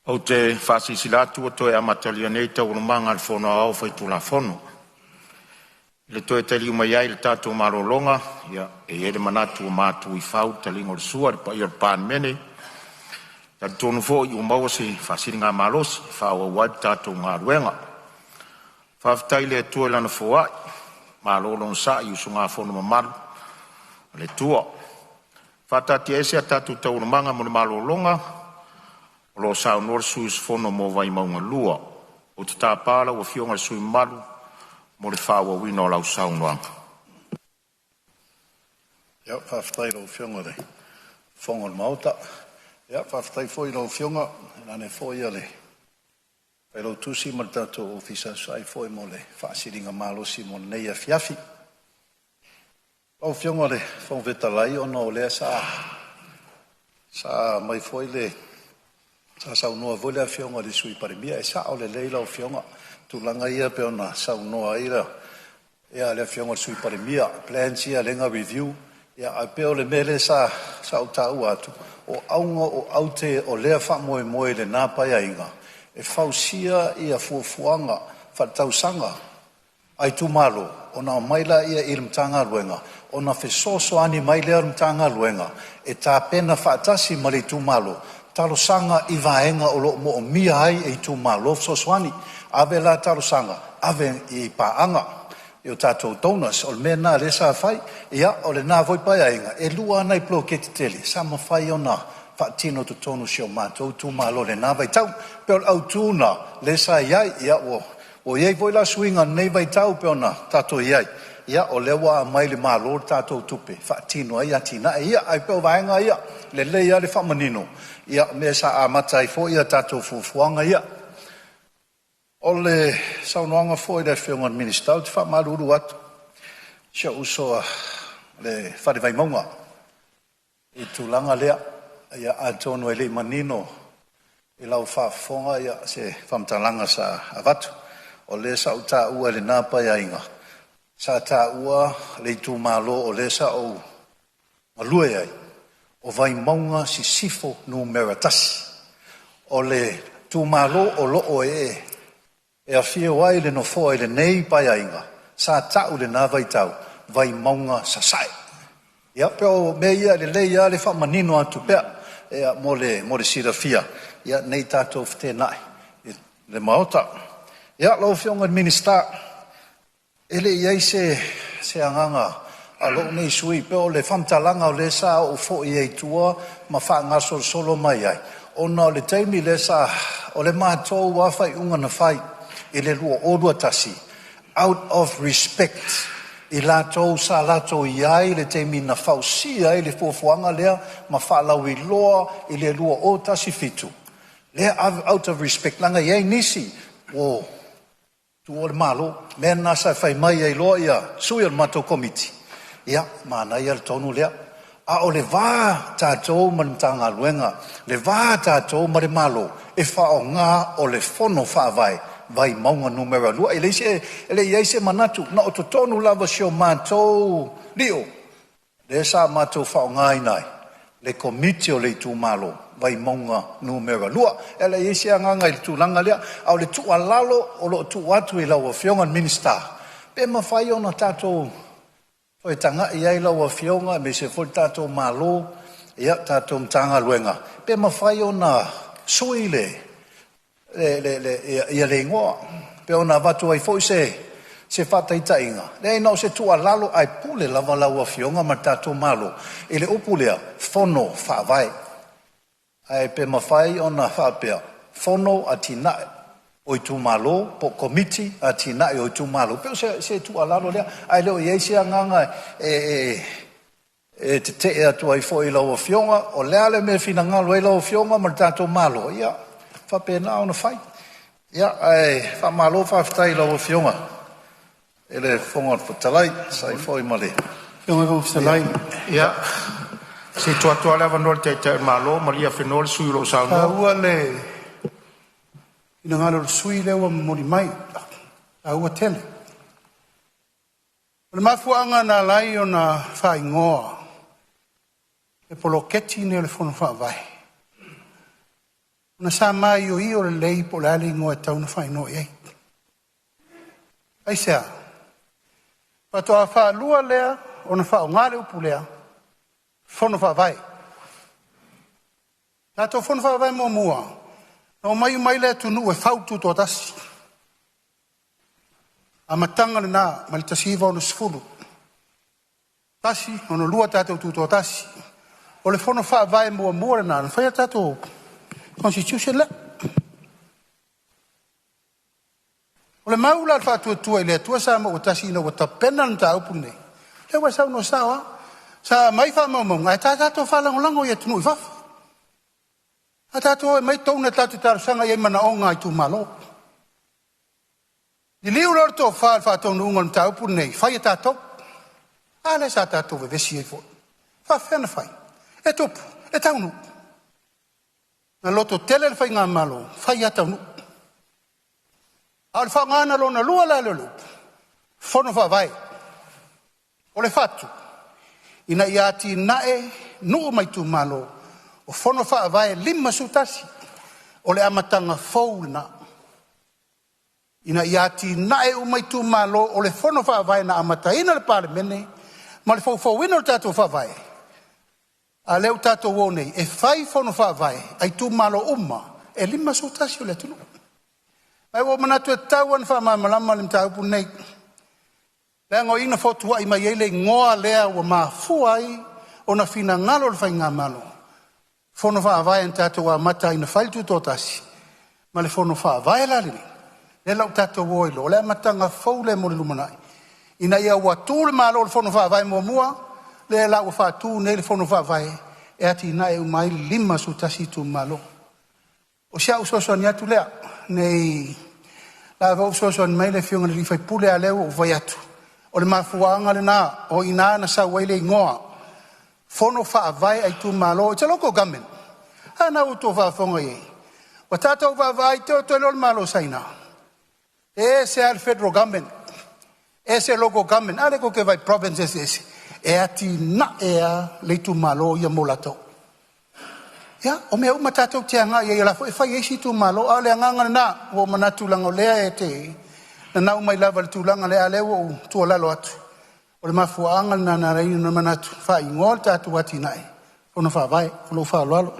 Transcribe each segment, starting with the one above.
Ou te faasilasila atu ua toe amatalia nei Taualumaga a le Fono Aoao Faitulafono. I le toe taliu mai ai i le tatou malologa, e i ai le manatu ua matu i fau le taliga o le sua i le paia o le Palemene. E talitonu foi ua maua se faasiligamalosi e faaauau ai le tatou galuega. Faafetai i le Atua i Lana foai, malo le onosai i usugafono mamalu a le Atua. E faataatiaese a tatou Taualumaga mo le malologa o lo o saunoa le sui usufono mo Vaimauga 2. Ou te tapa lau Afioga i le sui usufono mamalu mo le faaauauina o lau saunoaga. Faafetai i lau Afioga i le Fofoga o le Maota. Faafetai foi i lau Afioga vaeane foi le Failautusi ma le tatou Ofisa, e tusa ai foi mo le faasiligamalosi mo lenei afiafi. Lau Afioga i le Fofoga Fetalai, ona o lea sa aumai foi le… sa saunoa foi le Afioga i le Sui Palemia. E sao lelei lau Afioga, o tulaga ia pei ona saunoa ai le Afioga i le Sui Palemia, plans ia lea na review, ae pei o le mea lea sa ou taua atu, o auga o aute o lea faamoemoe i lena Paeaiga e fausia fuafuaga faaletausaga a itumalo ona aumai lea i le Matagaluega ona fesoasoani mai lea o le Matagaluega e tapena faatasi ma le itumalo talosaga i vaega o lo o moomia ai e itumalo fesoasoani. Ave la talosaga, ave i paaga i o tatou donors. O le mea lena lea sa fai. Ia, o lena foi Paeaiga e lua lava nai poloketi tele sa mafai ona faatino i totonu o si o matou itumalo i lena vaitau. E pei o le autu lena lea sa i ai. Ia ua i ai foi la suiga i lenei vaitau pei ona tatou i ai, ia o lea ua aumai i le Malo le tatou tupe e faatino ai atinae ia. Ae pei o vaega ia, e lelei lava le faamanino o mea sa amata ai foi a tatou fuafuaga ia. O le saunoaga foi a le Afioga i le Minisita, ou te faamalulu atu i si ou uso i le Fale Vaimauga i le tulaga lea. Ia atonu e le i manino i lau faafofoga se faamatalaga sa avatu. O lea sa ou taua i lena Paeaiga, sa taua le itumalo o lea sa ou galue ai, o Vaimauga Sisifo 1. O le itumalo o lo o e afio ai le Nofoa i lenei Paeaiga, sa ta'u i lena vaitau, Vaimauga Sasae. Ia pei o mea ia e lelei lava le faamanino atu pea mo le silafia ne i tatou feteenai i le Maota. Ia, lau Afioga i le Minisita, e le i i ai se agaga o lou nei sui usufono, pei o le faamatalaga o lea sa ou foi ai i tua ma faagasolosolo mai ai, ona o le taimi lea sa… o le matou lava faaiuga na fai i le 2021, out of respect i latou sa latou i ai i le taimi na fausia ai le fuafuaga lea ma faalauiloa i le 2017, lea out of respect leaga e i ai nisi ua tuua le Malo. O le mea lena sa fai mai ai loa sui o le matou Komiti, ia, manaia le tonu lea, a o le va tatou ma le Matagaluega, le va tatou ma le Malo, e faaaoga o le Fono Faavae Vaimauga 2. E leai i ai se manatu, na o totonu lava o si o matou lio lea sa matou faaaogaina ai le Komiti o le Itumalo Vaimauga 2. E leai se agaga i le tulaga lea, a o le tuualalo o lo o tuu atu i lau Afioga i le Minisita, pe mafai ona tatou toe tagai i ai lau Afioga aemaise foi le tatou Malo, tatou Matagaluega, pe mafai ona sui le igoa e pei ona avatu ai foi se faataitaiga. Leai na o se tuualalo ae pule lava lau Afioga ma le tatou Malo i le upu lea Fono Faavae. Ae pe mafai ona faapea, Fono Atinae o Itumalo po o Komiti o Atinae o Itumalo. E pei o se tuualalo lea, ae le o i ai se agaga e E tete'e atu ai foi i lau Afioga, o le a le mea e finagalo ai lau Afioga ma le tatou Malo, ia faapena ona fai. Ia ae faamalo faafetai i lau Afioga i le Fofoga Fetalai e tusa ai foi ma le Fetalai, Ia, se i tuu atu lava le avanoa i le Taitai o le Malo, malie afenoa le sui usufono o lo o saunoa. Taua le finagalo o le sui usufono lea ua momoli mai, e taua tele. O le mafuaaga na ala ai ona faaigoa le poloketi lenei o le Fono Faavae, ona sa maioio lelei po o le a le igoa e tatau ona faaigoa i ai. Aisea? Faatoa faalua lea ona faaaoga le upu lea, Fono Faavae. Tatou Fono Faavae muamua, na omai uma ai le atunuu e fau le Tutoatasi, amataga lena mai le 1960, 1, 62 tatou Tutoatasi. O le Fono Faavae muamua lena na fai ai tatou Constitution lea. O le mau la a le Faatuatua i le Atua Samoa ua Tasi ina ua tapena le mataupu lenei, lea ua e saunoa sao lava. Sa aumai faamaumauga ae sa tatou faalagolago i atunuu i fafo. A tatou o e aumai donor tatou te talosaga i ai i manaoga a itumalo. Liliu loa le tofa i le faataunuuga o le mataupu lenei, fai e tatou. A lea sa tatou vevesi ai foi. E faafefea ona fai? E tupu, e taunuu. Na lototele le faigamalo, fai lava taunuu. A o le faaaogaina lona lua la lea o le upu, Fono Faavae. O le fatu, ina ia atinae nuu ma itumalo, o fono faavae e 51, o le amataga fou lena, ina ia atinae uma itumalo. O le fono faavae na amataina le Palemene ma le foufouina o le tatou Faavae, a o lea ua tatou o nei e fai fono faavae a itumalo uma e 51 o le atunuu. Ae ua ou manatu e tatau lava ona faamalamalama le mataupu lenei, leaga o i na fotuai mai ai le igoa lea ua mafua ai ona finagalo le faigamalo, Fono Faavae na tatou amata ai na fai le Tutoatasi ma le Fono Faavae la lenei, lea la ua tatou o ai loa, o le amataga fou lea mo le lumanai, ina ua tu le Malo i le Fono Faavae muamua, lea la ua faatu nei le Fono Faavae e atinae uma ai le 51 itumalo. O si au fesoasoani atu lea, ne i o la foi ua fesoasoani mai le afioga i le sui usufono, a o lea ua ou fai atu, o le mafuaaga lena, o i ina na sau ai le igoa, Fono Faavae a Itumalo, it's a local government. A lena ua outou faafofoga i ai, ua tatou vaavaai te i o le Malo o Saina, e ese lava le Federal Government, ese local government. A lea tou te vaai i province eseese, e atinae lava le itumalo ia mo latou. Ia, o mea uma tatou te agai i ai o la e foi e fai e isi itumalo, a o le agaga lena. Ua ou manatu leaga o lea e te nanau mai lava i le tulaga lea, a o lea ua ou tuualalo atu, o le mafuaaga lena na ala ai ona manatu e faaigoa le tatou atinae, Fono Faavae. Ma lou faaaloalo.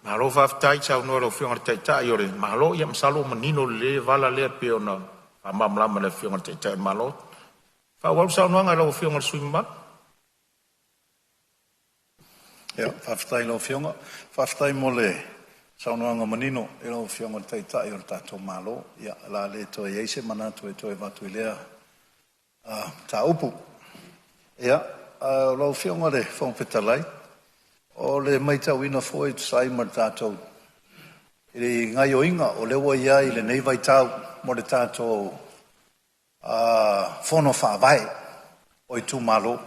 Malo faafetai saunoa i lau Afioga i le Taitai o le Malo. Ia masalo ua manino lelei le vala lea pei ona faamalamalama e le Afioga i le Taitai o le Malo. Faaauau le saunoaga a lau Afioga i le sui usufono mamalu. Ia, faafetai i lau Afioga. Faafetai mo le saunoaga manino i lau Afioga i le Taitai o le tatou Malo. Ia, o le a le toe i ai se manatu e toe avatu i lea mataupu. Ia, lau Afioga i le Fofoga Fetalai, o le matauina foi e tusa ai ma le tatou i gaoioiga o lea ua i ai i lenei vaitau mo le tatou Fono Faavae o itumalo.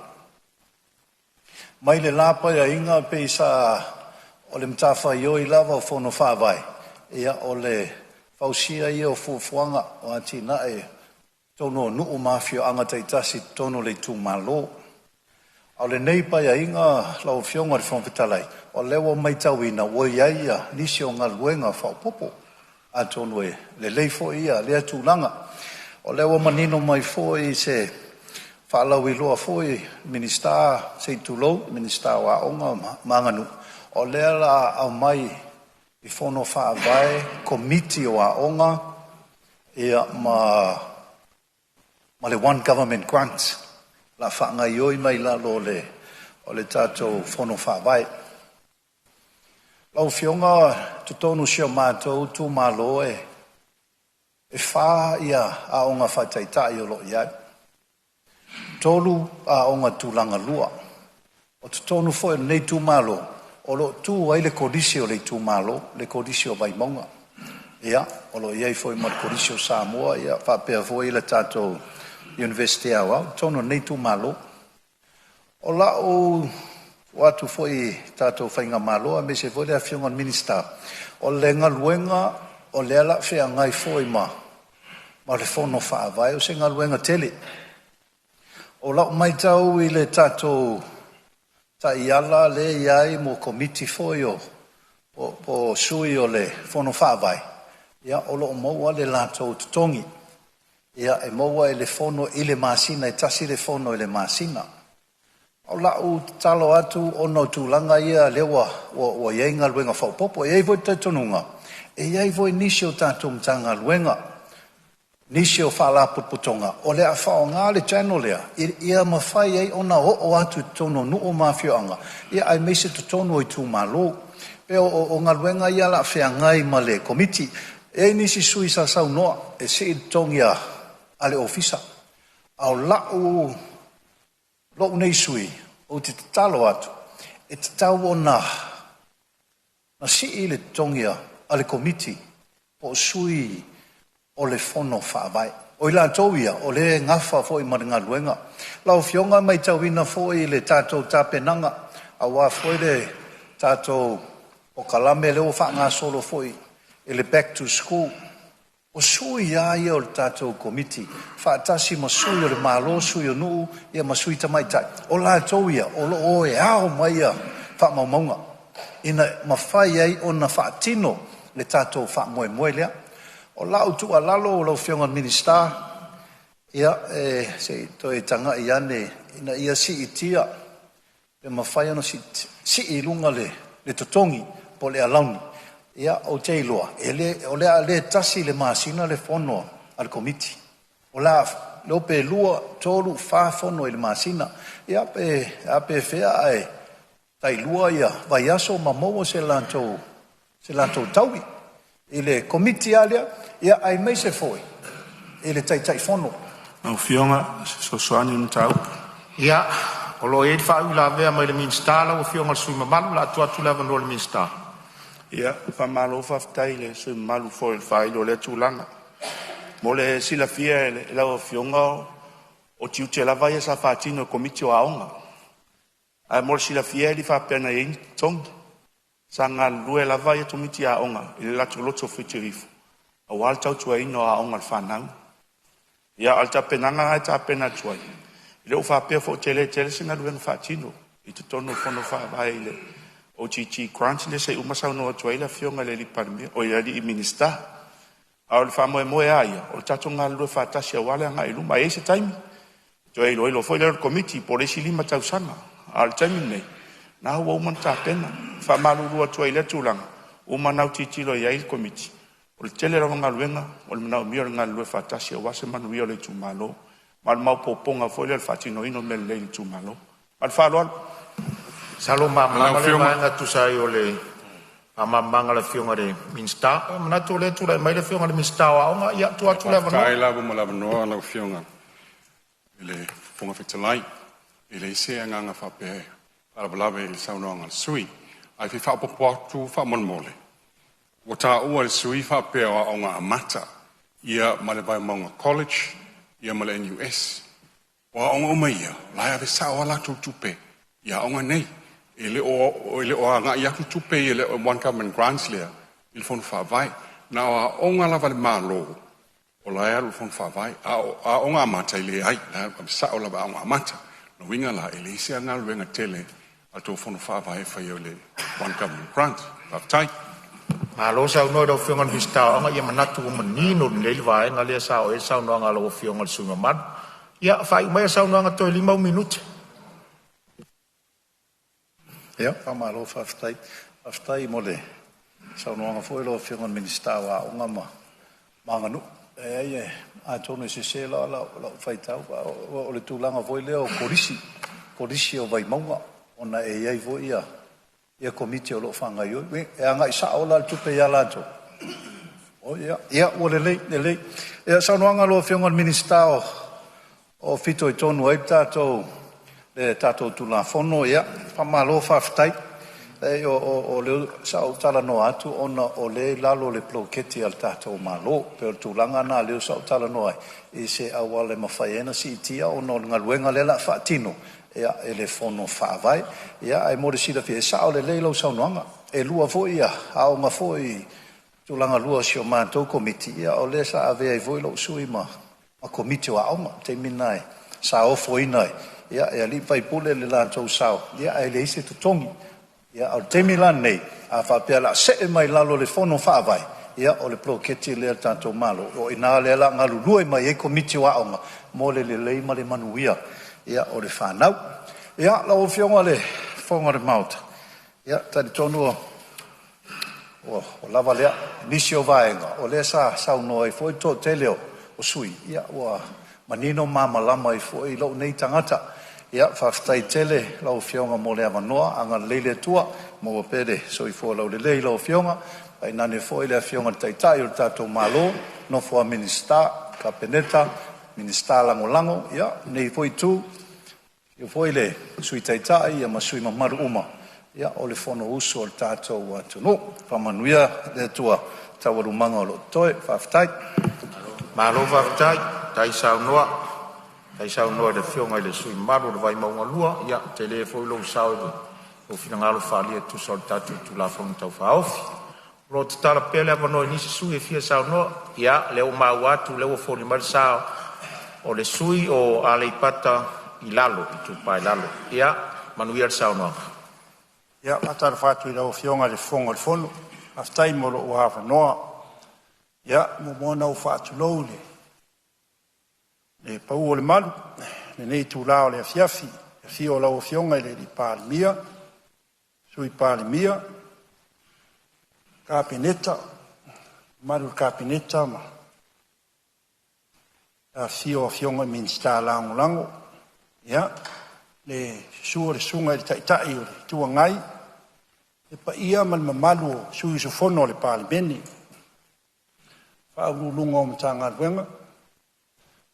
Mai le la Paeaiga pei sa o le matafaioi lava o Fono Faavae, ia o le fausia ia o fuafuaga o atinae i totonu o nuu ma afioaga taitasi i totonu o le itumalo. A o lenei Paeaiga lau Afioga i le Fofoga Fetalai, o lea ua matauina ua i ai nisi o galuega faaopoopo, atonu e lelei foi lea tulaga. O lea ua manino mai foi i se faalauiloa foi a Minisita, se i tulou, Minisita o Aoga ma Aganuu, o lea o le a aumai i Fono Faavae Komiti o Aoga ma le One Government Grant o le a faagaoioi mai lalo o le tatou Fono Faavae. Lau Afioga i totonu o si o matou itumalo e 4 aoga faataitai o lo o i ai, 3 aoga tulaga lua. O totonu foi o lenei itumalo, o lo o tu ai le Kolisi o le itumalo, le Kolisi o Vaimauga. Ia, o lo o i ai foi ma le Kolisi o Samoa, ia faapea foi le tatou Iunivesite Aoao i totonu o lenei itumalo. O lau tuu atu foi i le tatou faigamalo aemaise foi le Afioga i le Minisita, o le galuega o lea o le a feagai foi ma le Fono Faavae, o se galuega tele. O lau matau i le tatou taiala lea e i ai mo Komiti foi o sui o le Fono Faavae, ia o lo o maua le latou totogi. Ia e maua e le Fono i le masina, e tasi le fono i le masina. O lau tatalo atu ona o tulaga ia lea ua i ai galuega faaopoopo. E i ai foi le talitonuga e i ai foi nisi o tatou Matagaluega, nisi o Faalapotopotoga o le a faaaoga le channel lea ia mafai ai ona oo atu i totonu o nuu ma afioaga aemaise totonu o itumalo. E pei o galuega ia o le a feagai ma le Komiti. E i ai nisi sui usufono sa saunoa e sii le totogi a le Ofisa, a o lou nei sui usufono ou te tatalo atu e tatau ona sii le totogi a le Komiti po o sui o le Fono Faavae. O i latou ia o lea e nafa foi ma le galuega. Lau Afioga e matauina foi i le tatou tapenaga aua foi le tatou polokalame lea ua faagasolo foi i le Back to School, o sui lava ia o le tatou Komiti faatasi ma sui o le Malo, sui o nuu ma sui tamaitai, o latou ia o lo o o e ao mai faamaumauga ina ia mafai ai ona faatino le tatou faamoemoe lea. O lau tuualalo lau Afioga i le Minisita, ia se i toe tagai ane ina ia siitia, pe mafai ona sii i luga le totogi po o le alauni. Ou te iloa o le a le tasi i le masina le fono a le Komiti, o le a le iloa pe 2, 3, 4 fono i le masina. Ia pe a pe fea ae tailua vaiaso ma maua se latou taui i le Komiti lava lea, aemaise foi i le Taitaifono. Lau Afioga o se fesoasoani i le mataupu. Ia, o lo o i ai le faauilavea mai le Minisita lau Afioga i le sui usufono mamalu. O le a tuu atu le avanoa i le Minisita. Ia, faamalo faafetai i le sui usufono mamalu foi i le faailo o lea tulaga. Mo le silafia e lau Afioga, o tiute lava ia sa faatino e Komiti o Aoga. Ae mo le silafia e le i faapea na i ai ni totogi. Sa galulue lava ia Komiti Aoga i le latou loto fitifo aua le tautuaina o aoga a le fanau. Ia, a o le tapenaga lena e tapena atu ai, e le o faapea foi ua tele tele se galuega faatino i totonu o Fono Faavae i le OGG Grant lea se i uma saunoa atu ai le Afioga i le Palemia oi le alii Minisita. A o le faamoemoe lava ia, o le tatou galulue faatasi aua le agai i luma. Ae i ai se taimi toe iloilo foi lea o le Komiti po o le isi 5 tausaga. A o le taimi lenei, o lena ua uma ona tapena. E faamalulu atu ai i lea tulaga, ua uma ona autilotilo i ai le Komiti, o le tele lava o galuega o le manaomia o le galulue faatasi aua se manuia o le itumalo, ma o le maopoopoga foi lea o le faatinoina o mea lelei i le itumalo. Ma le faaaloalo. Masalo ua malamalama lea vaega e tusa ai o le faamalamalamaga a le Afioga i le Minisita. Ua ou manatu o lea e tulai mai le Afioga i le Minisita o Aoga, ia tuu atu le avanoa. Faafetai lava mo le avanoa lau Afioga i le Fofoga Fetalai. E leai se agaga faapea e faalavelave i le saunoaga a le sui usufono, ae fia faaopoopo atu faamolemole. Ua taua e le sui usufono faapea o Aoga Amata ia ma le Vaimauga College ia ma le NUS. O aoga uma ia, o la e ave sao lava latou tupe i aoga nei. E le o agai atu tupe i le One Government Grants lea i le Fono Faavae. Na o aoga lava a le Malo o la e alu i le Fono Faavae, a o Aoga Amata e leai, o la e ave sao lava i Aoga Amata. O lona uiga la, e leai se galuega tele a le tou Fono Faavae e faia i le One Government Grant. Faafetai. Malo saunoa i lau Afioga i le Minisita o Aoga, ia manatu ua manino lelei le vaega lea sa oo i ai le saunoaga a lau Afioga i le sui usufono mamalu. Ia faaiu maia le saunoaga toe 5 ou minute. Ia, faamalo faafetai. Faafetai mo le saunoaga foi lau Afioga i le Minisita o Aoga ma Aganuu. E leai, atonu e sese la lau faitau, a o le tulaga foi lea o Kolisi, Kolisi o Vaimauga, ona e i ai foi Komiti o lo o faagaioi. E agai sao la le tupe ia latou? Ia, ua lelei, lelei. Ia, saunoaga a lau Afioga i le Minisita o fitoitonu ai le tatou le tatou Tulafono, ia, faamalo faafetai. O lea sa ou talanoa atu ona o lea e i lalo o le poloketi a le tatou Malo. E pei o le tulaga lena lea sa ou talanoa ai i se auala e mafai ai ona siitia ona o le galuega lea o le a faatino e le Fono Faavae. Ae mo le silafia, e sao lelei lau saunoaga, e lua foi aoga foi tulagalua o si a matou Komiti, o lea sa avea ai foi lou sui ma Komiti o Aoga. O le taimi lena sa ofoina ai e alii ma faipule le latou sao, ae leai se totogi. A o le taimi la lenei, a faapea o le a see mai lalo o le Fono Faavae, ia o le poloketi lea a le tatou Malo, o i ina lea o le a galulue mai ai Komiti o Aoga mo le lelei ma le manuia o le fanau. Ia, lau Afioga i le Fofoga o le Maota, e talitonu ua lava lea. O nisi o vaega o lea sa saunoa ai foi le toatele o sui usufono, ua manino ma malamalama ai foi lou nei tagata. Ia faafetai tele lau Afioga mo le avanoa, agalelei le Atua maua pea le soifua laulelei i lau Afioga, tainane foi le Afioga i le Taitai o le tatou Malo, le nofo a Minisita, Kapeneta, Minisita Lagolago. Ia, lenei foi itu, afio foi le Sui Taitai ma sui usufono mamalu uma o le Fonousu a le tatou atunuu. Faamanuia le Atua i taualumaga o lo o totoe. Faafetai. Malo faafetai, faafetai saunoa i le Afioga i le sui usufono mamalu o Vaimauga 2. Ia tele foi lou sao i lou finagalo faaalia e tusa o le tatou Tulafono Tau Faaofi. O lo o tatala pea le avanoa i nisi sui usufono e fia saunoa. Ia, o lea ua maua atu o lea ua foliga mai le sa o le sui usufono mo Aleipata Itupa i Lalo. Ia manuia le saunoaga. Ia, e faatalofa atu i lau Afioga i le Fofoga o le Fono, faafetai mo lou avanoa. Ia, e muamua ona ou faatulou i le pau o le malu i lenei itula o le afiafi i le afio o lau Afioga i le Palemia, Sui Palemia, Kapeneta, le mamalu i le Kapeneta ma le afifio o Afioga i Minisita Lagolago. Ia, le susu o le Susuga i le Taitai o le Itu Agai, le paia ma le mamalu o sui usufono o le Palemene, Ofisa Sili o Pulega o Matagaluega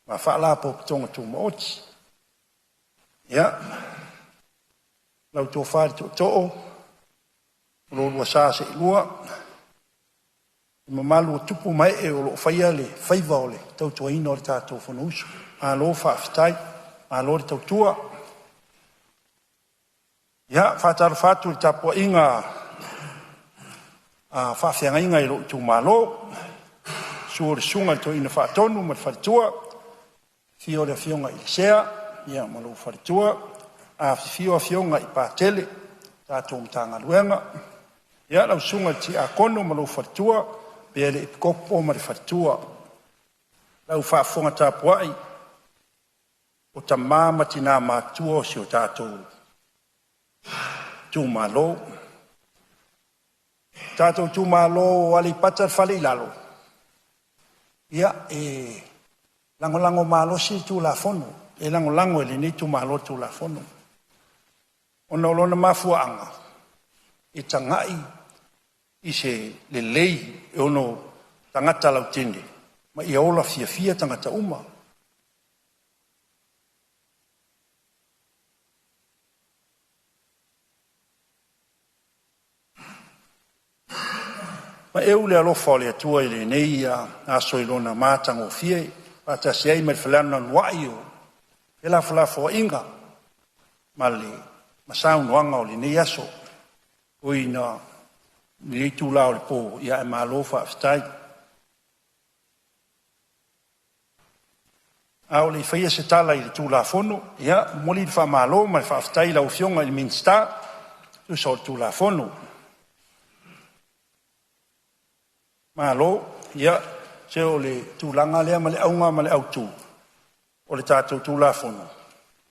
ma Faalapotopotoga Tumaoti. Ia, lau Tofa i le Tootoo ma lo oulua sa seelua, le mamalu o tupu ma ee o lo o faia le faiva o le tautuaina o le tatou Fonousu. Malo faafetai, malo le tautua. Ia, e faatalofa atu i le tapuaiga a faafeagaiga i lou itumalo, susu o le Susuga i le Toeaina Faatonu ma le faletua, afio le Afioga i le Sea ma lou faletua, afifio afioga i Patele o le tatou Matagaluega. Ia, lau Susuga i le Tiakono ma lou faletua, faapea le Epikopo ma le faletua. Lau faafofoga tapuai o tama ma tina matutua o si o tatou itumalo. Le tatou itumalo o Aleipata le Fale i Lalo, ia, e lagolago malosi le Tulafono, e lagolago e lenei itumalo le Tulafono, ona o lona mafuaaga e tagai i se lelei e ono tagata lautele ma ia ola fiafia tagata uma. Paeu le alofa o le Atua i lenei aso i lona matagofie, faatasi ai ma le felanulanuai o felafolafoaiga ma saunoaga o lenei aso. E ui ina i lenei itula o le po, ae malo faafetai. A o le i faia se tala i le Tulafono, ia e momoli le faamalo ma le faafetai i lau Afioga i le Minisita e tusa o le Tulafono. Malo. Ia, se o le tulaga lea ma le auga ma le autu o le tatou Tulafono,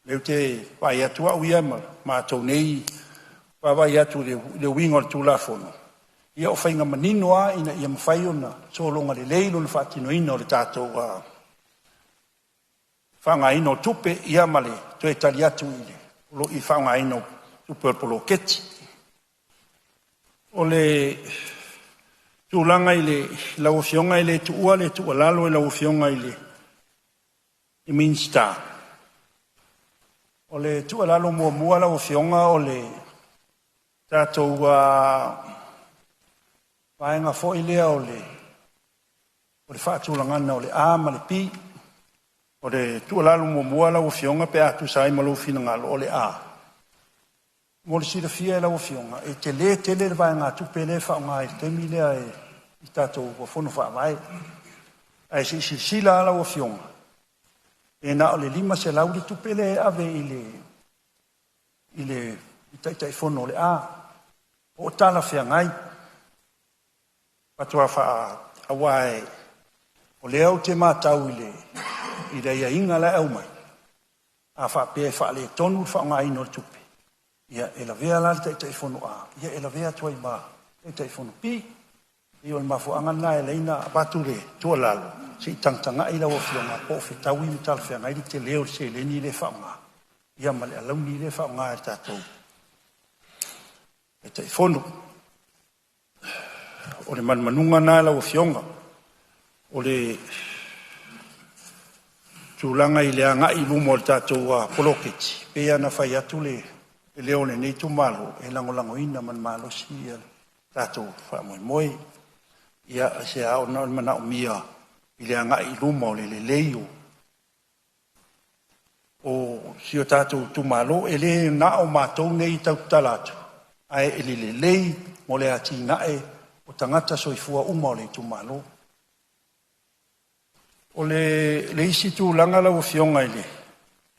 lea ou te vaai atu au ia ma matou nei vaavaai atu i le uiga o le Tulafono, ia o faiga manino lava ina ia mafai ona sologa lelei lona faatinoina o le tatou faaaogaina o tupe, ia ma le toe tali atu i le faaaogaina o tupe o le poloketi. O le tulaga i lau Afioga, e le tuua le tuualalo i lau Afioga i le Minisita, O le tuualalo muamua lau Afioga, o le tatou vaega foi lea o le faatulagaga o le A ma le B. O le tuualalo muamua lau Afioga pe a tusa ai ma lou finagalo, o le A, mo le silafia e lau Afioga, e tele tele le vaegatupe lea e faaaoga i le taimi lea i tatou Fono Faavae. Ae se i silasila lava lau Afioga, e na o le $500 le tupe lea e ave i le Taitaifono o le A. Po o talafeagai? Faatoa faa... aua o lea ou te matau i le aiaiga la e aumai, a faapea e faaletonu le faaaogaina o le tupe, ia e lavea la le Taitaifono A, ia e lavea atu ai ma le Taitaifono B. Ia o le mafuaaga lena e ala ai ona avatu le tuualalo, se i tagatagai lau Afioga po o fetaui ma talafeagai le tele o le seleni lea e faaaoga ia ma le alauni lea e faaaoga e le tatou Taitaifono. O le manumanuga lena lau Afioga. O le tulaga i le agai i luma o le tatou poloketi, pei lava ona fai atu le leo o lenei itumalo, e lagolagoina ma le malosi le tatou faamoemoe. Ia se ao ona o le manaomia i le agai i luma o le lelei o si o tatou itumalo. E le na o matou nei e tau tatala atu, ae lelei mo le atinae o tagata soifua uma o le itumalo. O le isi tulaga lau Afioga i le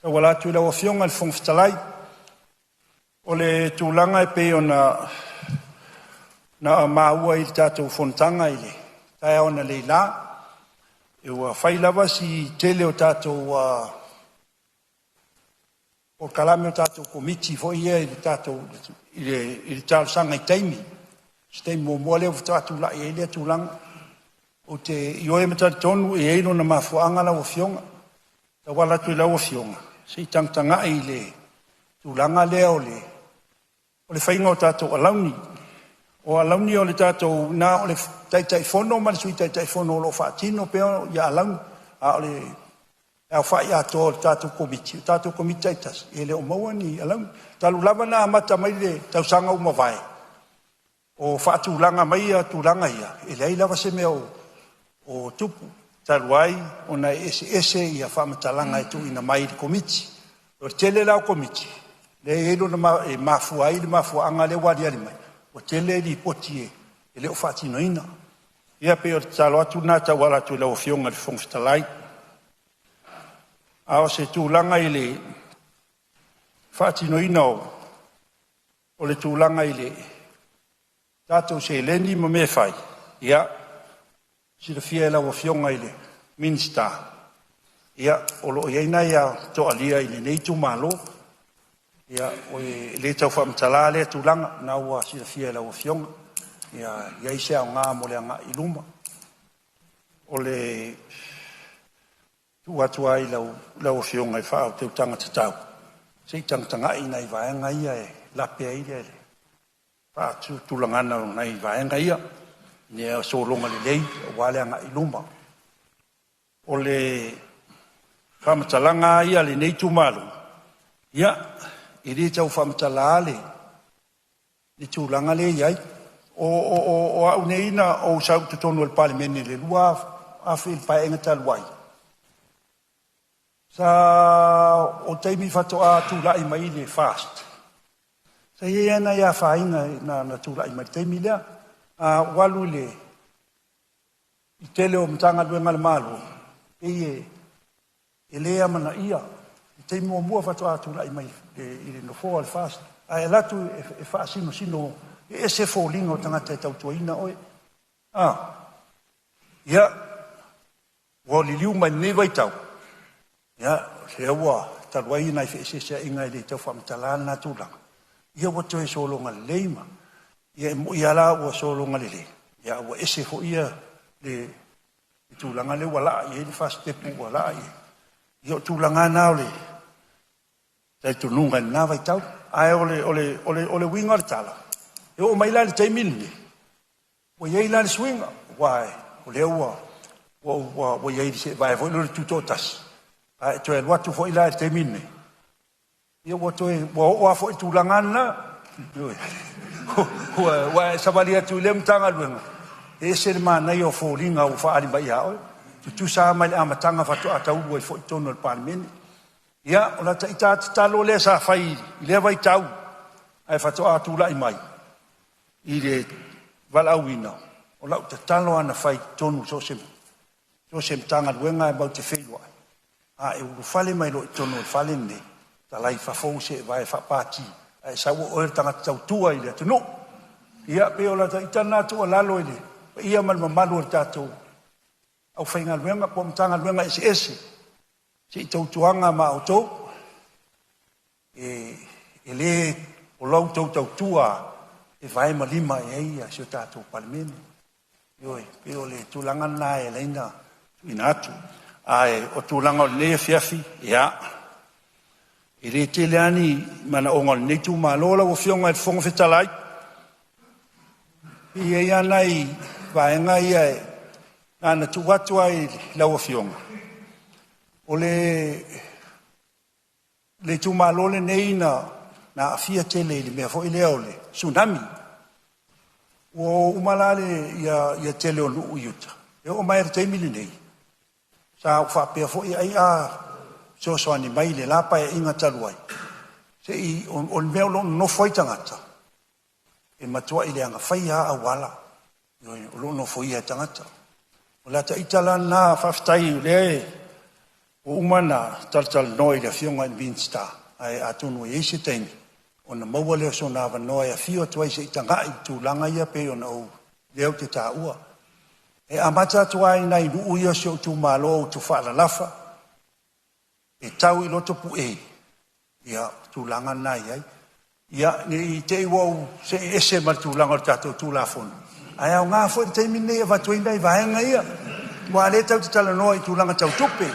tauala atu i lau Afioga i le Fofoga Fetalai, o le tulaga e pei ona maua i le tatou fonotaga i le taeao analeila, ua fai lava si tele o tatou polokalame o tatou Komiti foi ia i le tatou i le talosaga i taimi. O se taimi muamua lea faatoa tulai ai lea tulaga. Ou te ioe ma talitonu e i ai lona mafuaaga lau Afioga, e tauala atu i lau Afioga, se i tagatagai i le tulaga lea o le faiga o tatou alauni. O alauni o le tatou, na o le Taitaifono ma le Sui Taitaifono o lo o faatino pea alauni, a o le aofai atoa o le tatou Komiti, o tatou Komiti taitasi, e le o maua ni alauni. Talu lava ona amata mai le tausaga ua mavae o faatulaga mai tulaga ia, e leai lava se mea o tupu, talu ai ona e eseese ia faamatalaga e tuuina mai i le Komiti. O le tele la o Komiti lea e i ai lona e mafua ai le mafuaaga lea ua aliali mai, ua tele Lipoti e le o faatinoina. Ia pei o le tatalo atu lena e tauala atu i lau Afioga i le Fofoga Fetalai. A o se tulaga i le faatinoina o le tulaga i le tatou seleni ma mea e fai, ia, silafia e lau Afioga i le Minisita, ia, o lo o i ai nai toalia i lenei itumalo. Ia, e le tau faamatala lea tulaga, lena ua silafia e lau Afioga, ia i ai se aoga mo le agai i luma. O le tuu atu lava i lau Afioga i le faautautaga tatau, se i tagatagai i nai vaega ia e lape ai le faatulagaga o nai vaega ia, ina ia sologa lelei aua le agai i luma. O le faamatalaga lava ia a lenei itumalo, ia, e le tau faamatala le tulaga lea e i ai. O au nei na ou sau i totonu o le Palemene i le 2000 i le Paeaiga talu ai, sa o taimi faatoa tulai mai le FAST, sa i ai lava nai afaina na tulai mai i le taimi lea. A ou alu i le tele o Matagaluega a le Malo, pei e le amanaia i le taimi muamua faatoa tulai mai i le nofoa o le FAST, ae alu atu e faasinosino, e ese foliga o tagata e tautuaina oe. Ia, ua liliu mai i lenei vaitau, ia, lea ua talu ai nai feeseeseaiga e le tau faamatala lena tulaga, ia ua toe sologa lelei ma ia e moni lava la ua sologa lelei, a ua ese foi le tulaga lea ua laa i ai le fasitepu ua laa i ai. Ia o tulaga lava na o le talitonuga i lena vaitau. Ae o le uiga o le tala, e oo mai la i le taimi lenei, ua i ai la le suiga, aua o lea ua i ai i se vaega foi lea o le tutoatasi, a e toe alu atu foi la i le taimi lenei, Ia ua toe ua oo lava foi i le tulaga lena. Ioe. Ua e savali atu i lea Matagaluega, e ese le manaia o foliga ua faaali mai ia oe, tutusa lava mai le amataga faatoa taulu ai foi i totonu o le Palemene. Ia, o lata ita tatalo lea sa fai i lea vaitau ae faatoa tulai mai i le valaauina, o lau tatalo lava na fai i totonu o so o se Matagaluega e matou te feiloai, a e ulufale mai loa i totonu o le fale lenei, talai i fafo ou seevae faa-Pati, ae sau o oe o le tagata tautua i le atunuu. Ia pei o lata ita lena tuualalo i le paia ma le mamalu o le tatou aufaigaluega po o Matagaluega eseese, se i tautuana ma outou, e le o la outou tautua lava e vae ma lima i ai si o tatou Palemene. Ioe, pei o le tulaga lena e ala ai ona tuuina atu. Ae o tulaga o lenei afiafi, ia, e le tele lava ni manaoga o lenei itumalo lau Afioga i le Fofoga Fetalai. E i ai lava nai vaega ia na ona tuu atu lava i lau Afioga. O le itumalo lenei na aafia tele i le mea foi lea o le Tsunami. Ua o uma la le tele o nuu i uta, e oo mai lava i le taimi lenei, sa ou faapea foi ai a fesoasoani mai i le la Paeaiga talu ai, se i o le mea o lo o nonofo ai tagata, e matuai leaga faia lava auala o lo o nofoia e tagata. O lata ita la lena, faafetai o lea ua uma ona talatalanoa i le Afioga i le Minisita, ae atonu e i ai se taimi ona maua lea o sona avanoa e afio atu ai se i tagai i tulaga ia pei ona ou lea ou te taua. E amata atu lava i nai nuu ia o si ou itumalo o Utufaalalafa e tau i Lotopue, ia, o tulaga na e i ai. Ia, ne i te i ua ou see ese ma le tulaga o le tatou Tulafono, ae aoga foi le taimi lenei e avatu ai nai vaega ia, aua o lea tatou te talanoa i tulaga tau tupe,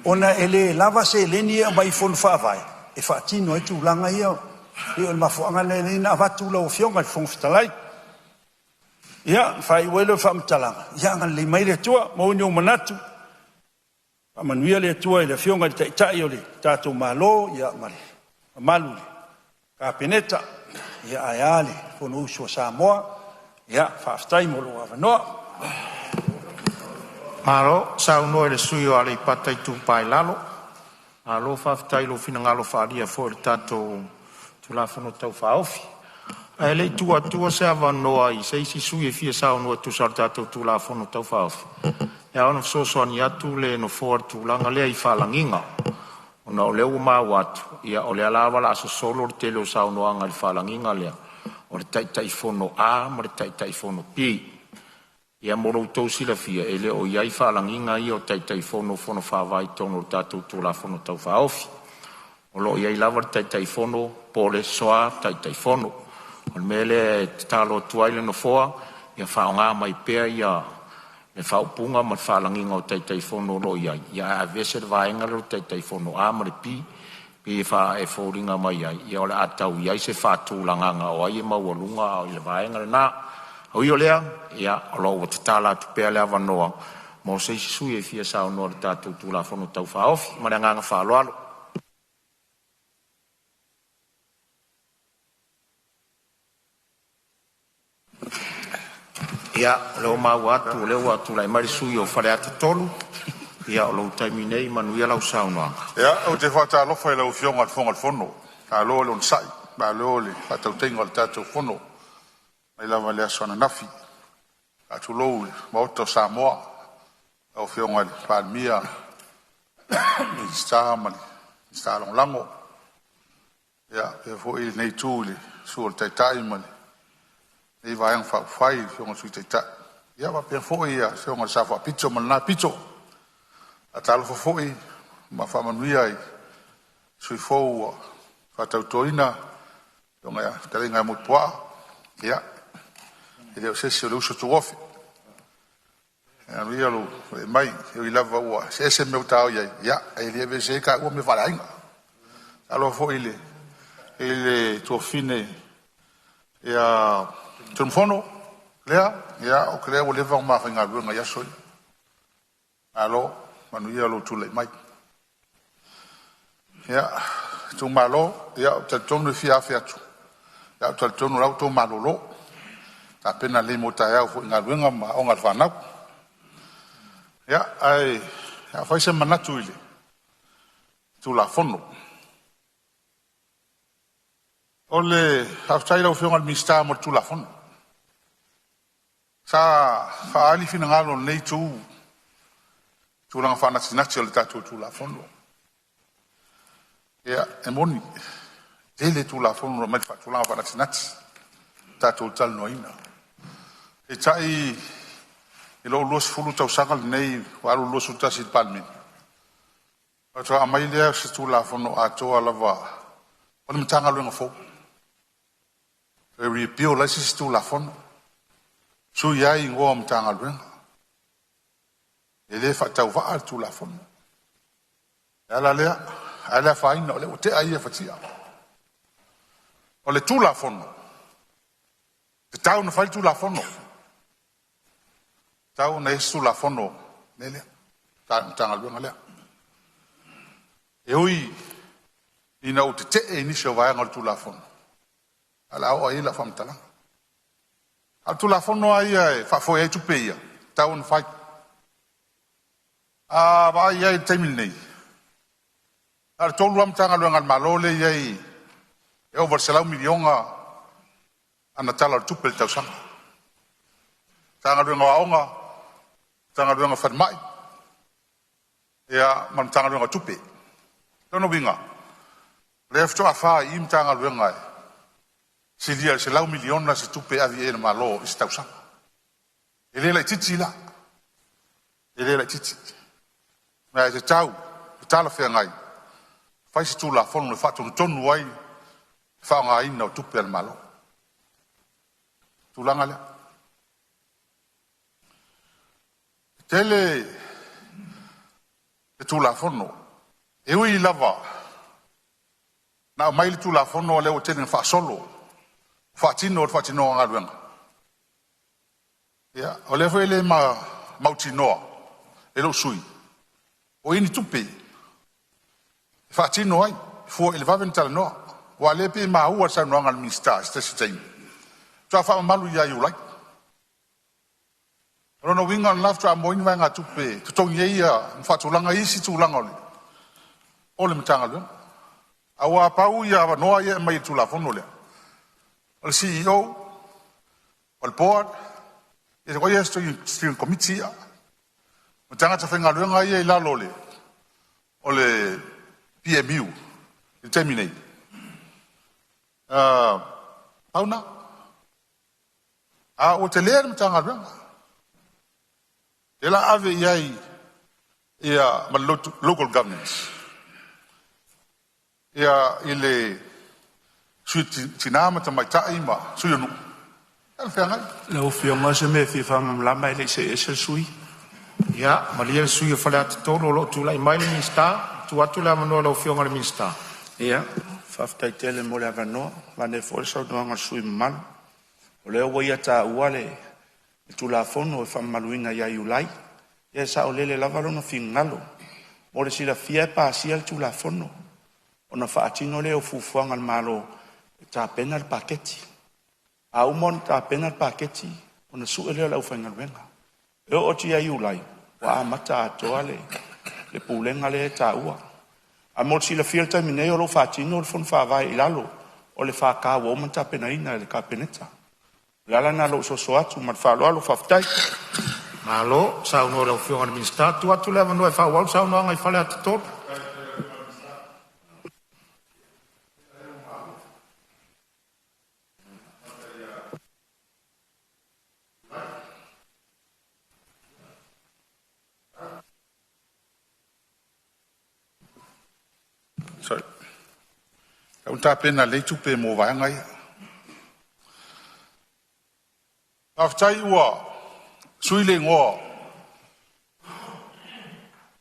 ona e le lava seleni ia e aumai i Fono Faavae e faatino ai tulaga ia. E pei o le mafuaaga lea e ala ai ona avatu lau Afioga i le Fofoga Fetalai. Ia, ona faaiu ai lea o le faamatalaga, ia agalelei mai le Atua, maua ni ou manatu, faamanuia le Atua i le Afioga i le Taitai o le tatou Malo ma le mamalu i le Kapeneta, ae a le Fonousu a Samoa. Ia, faafetai mo lou avanoa. Malo saunoa i le sui usufono mo Aleipata Itupa i Lalo. Malo faafetai i lou finagalo faaalia foi i le tatou Tulafono Tau Faaofi. Ae le i tuu atua se avanoa i se isi sui usufono e fia saunoa e tusa o le tatou Tulafono Tau Faaofi, e ao ona fesoasoani atu le Nofoa i le tulaga lea i faalagiga, ona o lea ua maua atu, o lea lava o le a sosolo le tele o saunoaga i le faalagiga lea o le Taitaifono A ma le Taitaifono B. Ia mo lo outou silafia, e le o i ai faalagiga ia o Taitaifono o Fono Faavae i totonu o le tatou Tulafono Tau Faaofi. O lo o i ai lava le Taitaifono po o le Sua Taitaifono. O le mea lea e tatalo atu ai le Nofoa, ia faaaoga mai pea le faaupuga ma le faalagiga o Taitaifono o lo o i ai, ae aveese le vaega lea o le Taitaifono A ma le B. E pei e foliga mai ai o le a tau i ai se faatulagaga o ai e maualuga i le vaega lena. Ui o lea, o lo o ua tatala atu pea le avanoa mo se isi sui usufono e fia saunoa i le tatou Tulafono Tau Faaofi. Ma le agaga faaaloalo. Ia, o lea ua maua atu o lea ua tulai mai le sui usufono mo Faleata 3. Ia, o lou taimi lenei, manuia lau saunoaga. Ia, ou te faatalofa i lau Afioga i le Fofoga Fetalai, malo le onosai, malo le faatautaiga o le tatou fono mai lava i le aso ananafi. Faatulou i le Maota o Samoa, lau Afioga i le Palemia, Minisita ma Minisita Lagolago. Ia faapea foi lenei itu i le susu o le Taitai ma lenei Vaega Faaupufai, le Afioga i le Sui Taitai, ia faapea foi le Afioga i le Sao Faapito ma lena Pito. Faatalofa foi ma faamanuia i sui usufono fou ua faatautoina, le afioga i le fetalaiga ia Motuopuaa, ia e le o se isi o le uso tuofe. Ia manuia lou tulai mai. E ui lava ua eseese mea ua ta o i ai, ae le aveesea ai taua mea faaleaiga. Faatalofa foi i le tuafafine ia Tunumafono Lea, ia o Lea ua leva ona ma faigaluega i aso ia. Malo, manuia lou tulai mai. Ia, itumalo, ia, ou te talitonu e fia afe atu, ae ou te talitonu o la ua outou malolo, tapena lelei mo taeao foi i galuega ma aoga a le fanau. Ia, ae a fai se manatu i le Tulafono. O le faafetai i lau Afioga i le Minisita mo le Tulafono. Sa faaali finagalo o lenei itu i tulaga faanatinati o le tatou Tulafono. Ia, e moni, tele Tulafono e aumai i tulaga faanatinati tatou talanoaina. Peitai i lou 20 tausaga lenei ua alu i le 21 i le Palemene, faatoa aumai lea o se Tulafono atoa lava o le Matagaluega fou e repeal ai se isi Tulafono, sui ai igoa o Matagaluega. E le faatauvaa le Tulafono. O le ala lea, ae le afaina o lea ua tea ia fatia. O le Tulafono, e tatau ona fai le Tulafono, e tatau ona i ai se Tulafono o le mea lea, le Matagaluega lea. E ui ina ou tetee i nisi o vaega o le Tulafono, ae o le a oo i ai lau faamatalaga. A o le Tulafono lava ia e faafoe ai tupe ia, e tatau ona fai. A vaai i ai i le taimi lenei, na o le tolu lava Matagaluega a le Malo lea e i ai e ova i le $100 miliona ana Tala o le Tupe i le tausaga. Matagaluega o Aoga, Matagaluega o le Falemai, ia ma le Matagaluega o Tupe. O lona uiga, o lea faatoa fa i i Matagaluega e silia i le $100 miliona se tupe e ave i ai a le Malo i se tausaga. E le laitiiti la, e le laitiiti. Ma e tatau ma talafeagai, fai se Tulafono e faatonutonu ai le faaaogaina o tupe a le Malo. O le tulaga lea. E tele le Tulafono, e ui lava na aumai le Tulafono a o lea ua tele ina faasolo, faatino le faatinoga o galuega. Ia, o lea foi e le mautinoa e lou sui usufono o i ai ni tupe e faatino ai fua i le vave ona talanoa. Aua o lea e pei e maua i le saunoaga a le Minisita i se tasi o taimi, faatoa faamamalu ia Iulai. O lona uiga o lena faatoa maua ai ni vaegatupe e totogi ai ma faatulaga isi tulaga o le Matagaluega. Aua pau ia avanoa ia e aumai e le Tulafono lea, o le CEO, o le Board, o steering committee ia, ma tagata faigaluega ia e i lalo o le PMU i le taimi nei, pau lena. A ua tele le Matagaluega, lea o le a ave i ai ma le Local Government i le Sui Tina ma Tamaitai ma Sui o Nuu, talafeagai. Lau Afioga o se mea e fia faamalamalama ae le i see ese le sui usufono. Ia malie le sui usufono mo Faleata 3 o lo o tulai mai le Minisita. E tuu atu le avanoa i lau Afioga i le Minisita. Ia, faafetai tele mo le avanoa. Manaia foi le saunoaga a le sui usufono mamalu. O lea ua ia taua le Tulafono e faamamaluina ia Iulai. Ia e saolele lava lona finagalo. Mo le silafia e pasia le Tulafono ona faatino lea o fuafuaga a le Malo e tapena le paketi. A uma ona tapena le paketi ona sue lea o le aufaigaluega. E oo atu ia Iulai ua amata atoa le pulega lea e taua. Ae mo le silafia i le taimi nei o lo o faatino le Fono Faavae i lalo o le FK ua uma ona tapenaina e le Kapeneta. O le ala lena o lou soso atu ma le faaaloalo. Faafetai. Malo saunoa i lau Afioga i le Minisita. E tuu atu le avanoa e faaauau le saunoaga i Faleata 3. Sorry. Ua tapena lelei tupe mo vaega ia. Faafetai ua sui le igoa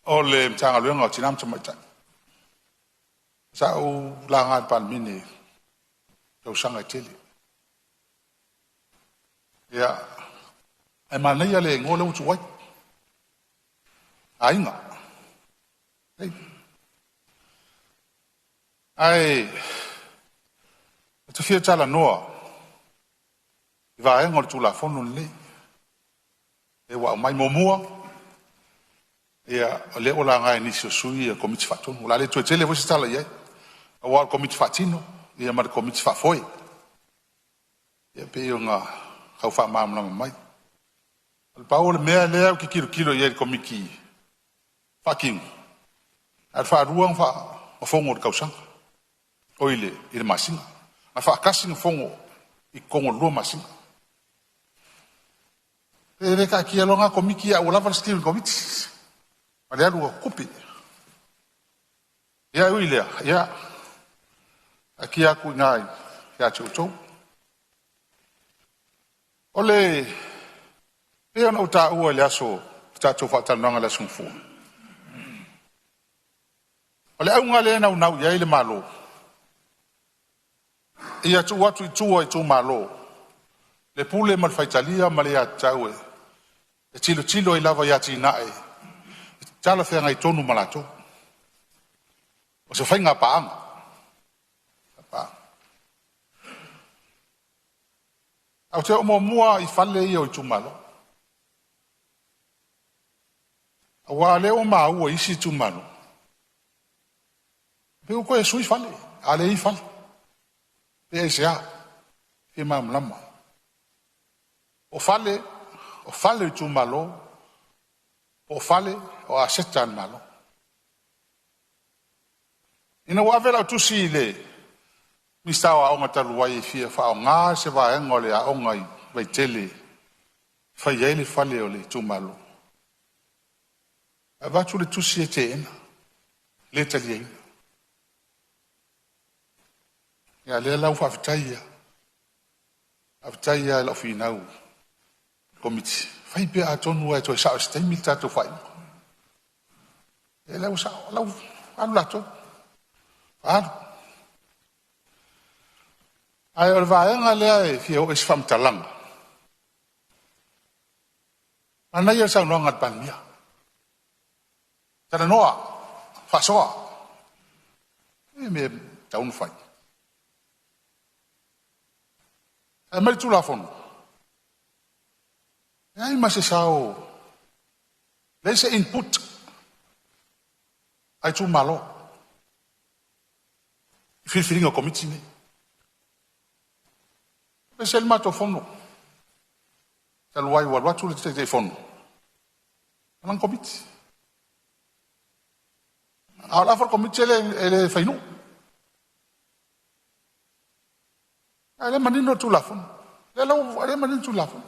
o le Matagaluega o Tina ma Tamaitai. Sa ou laga i le Palemene i tausaga e tele. Ia, ae manaia le igoa lea ua tuu ai, Aiga. Ae ou te fia talanoa i vaega o le Tulafono lenei e ua aumai. Muamua, ia o lea ua laga e nisi o sui usufono Komiti Faatonu. O le a le toe tele foi se tala i ai aua o le Komiti Faatino ma le Komiti Faafoe. E pei ona tau faamalamalama mai. Na pau o le mea lea ou te tilotilo i ai i le Komiti Faatino, na o le faalua ona fono i le tausaga, oi le masina, na faatasi ona fono i totonu o le 2 masina. Pe le taatia loa lena Komiti ae ua lava le steering committee ma le alu o tupe. Ia ae ui i lea, ia taatia atu i ina ia te outou. O le pei ona ou taua i le aso le tatou faatalanoaga i le aso Gafua, o le auga lea e naunau i ai le Malo ia tuu atu i tua i itumalo le pule ma le faitalia ma le aiatatau e tilotilo ai lava i atinae e talafeagai tonu ma latou. O se faiga paaga. Ae ou te oo muamua lava i fale ia o itumalo, aua o lea ua maua i isi itumalo, pei ua toe sui fale, a o lea e i ai fale. Pe aisea? E fia malamalama. O fale, o fale o itumalo, po o fale o aseta a le Malo. Ina ua ave lau tusi i le Minisita o Aoga talu ai e fia faaaoga se vaega o le aoga i Vaitele e fai ai le fale o le itumalo, e avatu le tusi e teena, le taliaina. A o lea la ua faafetai lava, faafetai lava i lau finau i le Komiti, fai pea atonu lava e toe sa'o i se taimi le tatou faaiuga. Ia lea ua sa'o, o la ua alu latou, ua alu. Ae o le vaega lea e fia oo i ai se faamatalaga, manaia le saunoaga a le Palemia, talanoa, faasoa, o le mea e tatau ona fai. Ae aumai le Tulafono, leai ma se sao, leai se input a itumalo i filifiliga o Komiti nei. E ese le matou fono talu ai ua alu atu le Taitaifono ma lana Komiti, a o le afa o le Komiti e le fai nuu. A o lea e manino le Tulafono, o lea e manino le Tulafono,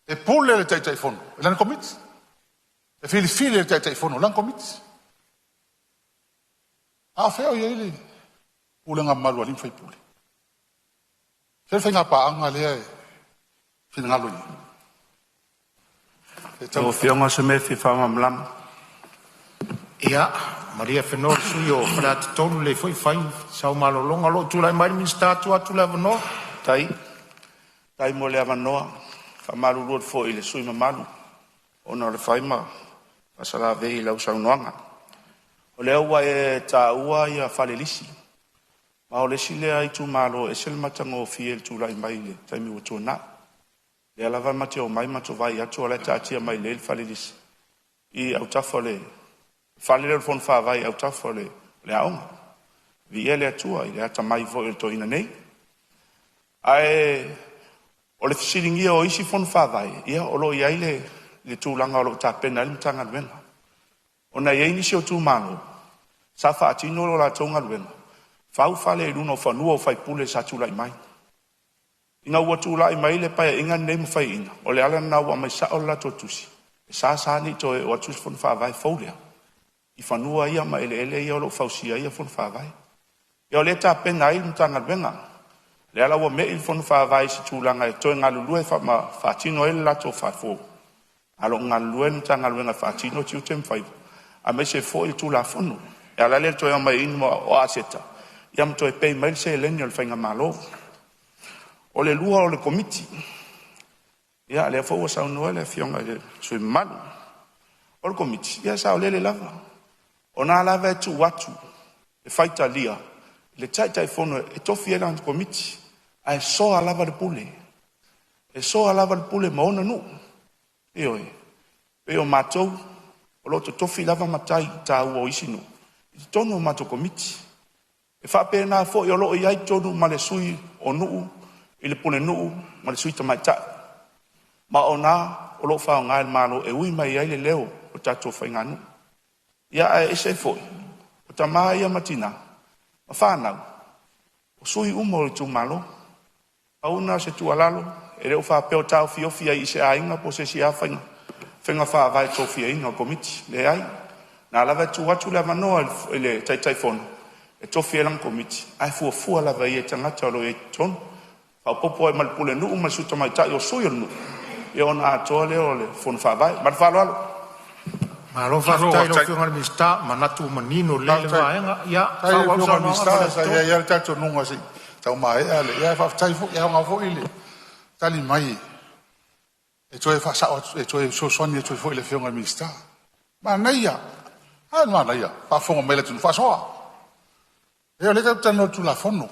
e pule le Taitaifono i lana Komiti, e filifili e le Taitaifono lana Komiti. A o fea o i ai le pulega mamalu a alii ma faipule? Fea le faiga paaga lea e finagalo i ai? Lau Afioga o se mea e fia faamalamalama. Ia, malie afenoa le sui usufono mo Faleata 3, o lea foi e fai sau malologa. O lo o tulai mai le Minisita, tuu atu le avanoa. Faafetai mo le avanoa. E faamalulu atu foi i le sui usufono mamalu ona o le fai ma faasalavei i lau saunoaga. O lea ua e taua ia fale lisi, ma o le isi lea itumalo e ese le matagofie i le tulai mai i le taimi ua tuanai. O lea lava matou te omai matou vaai atu o la e taatia mai lelei le fale lisi i autafa o le fale lea o le Fono Faavae i autafa o le aoga. Viia le Atua i le atamai foi o le toeaina nei. Ae o le fesiligia o isi Fono Faavae, ia o lo o i ai le tulaga o lo o tapena ai le Matagaluega, ona e i ai nisi o itumalo sa faatino le latou galuega, fau fale i luga o fanua o faipule sa tulai mai. Ina ua tulai mai le Paeaiga lenei ma faiaina, o le ala lena ua aumai sao le latou tusi, e sa sa ona toe oo atu le fono faavae fou lea i fanua ia ma eleele ia o lo o fausia ai fono faavae. Ia o lea e tapena ai le Matagaluega, lea la ua mei le fono faavae i se tulaga e toe galulue ma faatino ai le latou fale fou, ae o lo o galulue le Matagaluega e faatino tiute ma faiva aemaise foi le Tulafono. E ala lea o le toe aumaiina o aseta ia ma toe pay mai le seleni a le faigamalo. O le lua o le Komiti, ia lea foi ua saunoa le Afioga i le sui usufono mamalu. O le Komiti, ia e saolele lava, o lena lava e tuu atu e faitalia le Taitaifono e tofi ai lana Komiti, ae soa lava le pule. E soa lava le pule ma ona nuu. Ioe, pei o matou o lo o totofi lava matai taua o isi nuu i totonu o matou komiti. E faapena foi o lo o i ai i totonu ma le sui o nuu i le pulenuu ma le sui tamaitai, ma o ina o lo o faaaoga e le Malo e ui mai ai le leo o tatou faiganuu. Ia ae ese ai foi o tama ia ma tina ma fanau, o sui uma o itumalo. Pau lena o se tuualalo, e le o faapea o taofiofi ai i se aiga po o se isi lava faiga faavae i le tofiaina o komiti. Leai, o lena lava e tuu atu le avanoa i le Taitaifono e tofi ai lana komiti, ae fuafua lava i ai i tagata o lo o i ai i totonu, faaopoopo i ai ma le pulenuu ma le sui tamaitai o sui o le nuu, ia ona atoa lea o le fono faavae. Ma le faaaloalo. Malo faafetai i lau Afioga i le Minisita, manatu ua manino lelei lea Faafetai. vaega. Ia, Faafetai i le faaauau le Afioga i le saunoaga Minisita, sa Faleata i 3. ai lava le talitonuga se i tau maea le… ae faafetai foi, e aoga foi le tali mai e toe faasao atu, e toe fesoasoani atu ai foi i le Afioga i le Minisita. Manaia, a le manaia, faafofoga mai le atunuu, faasoa. Leai o lea tatou te talanoa i le Tulafono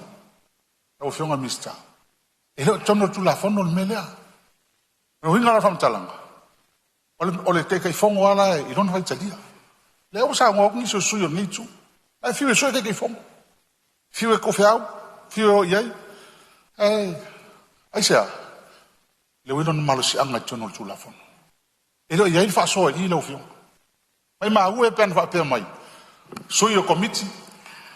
lau Afioga i le Minisita, e le o i totonu o le Tulafono le mea lea. O le uiga la o le faamatalaga, o le Taitaifono lava la i lona faitalia. Lea ua saunoa atu nisi o sui usufono o lenei itu, la e fiu e sue Taitaifono, fiu e toofeau, fiu e o i ai. Ae aisea? E le o i ai lona malosiaga i totonu o le Tulafono. E le o i ai le faasoa i i lau Afioga. Maimau e pe ana faapea mai, sui o Komiti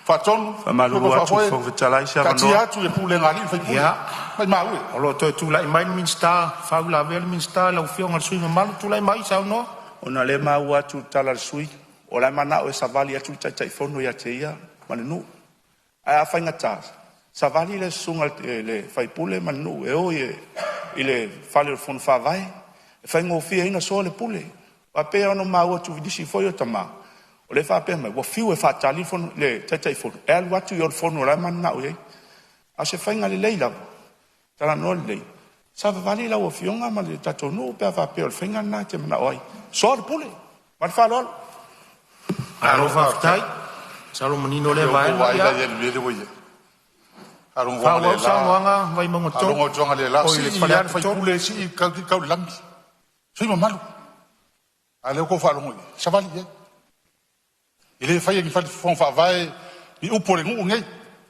Faatonu, Faamalulu atu i le faafoe, Fofoga Fetalai, se taatia avanoa. atu i le pulega a alii ma faipule. Ia, Maimau e. o lo o toe tulai mai le Minisita, faauilavea le Minisita lau Afioga i le sui usufono mamalu, tulai mai saunoa. Ona o lea e maua atu i le tala a le sui usufono, o la e manao e savali atu le Taitaifono ia te ia ma le nuu. Ae a faigata, savali le susuga i le faipule ma le nuu e o i le fale o le fono faavae, e faigofie ai ona soa le pule. Aua e pei lava ona maua atu i nisi foi o tama, o lea e faapea mai ua fiu e faatali le le Taitaifono e alu atu i o i le fono o la e mananao i ai. A o se faiga lelei lava, talanoa lelei, savavali lau afioga ma le tatou nuu pe a faapea o le faiga lena e te manao ai, soa le pule. Ma le faaaloalo. Malo Malo faafetai. faafetai, masalo ua manino Se lea ua outou vaega. vaai la Ia, i ai i le mea lea ua i ai? Faalogo faaauau le saunoaga Vaimauga 3, atu analeila, oi le sii lava le Faleata 3. sui usufono, sii tau i le lagi. Sui usufono mamalu, a o lea ua outou faalogo i ai, savali i ai. E le faia e ni fono faavae ni upu a le nuu lenei.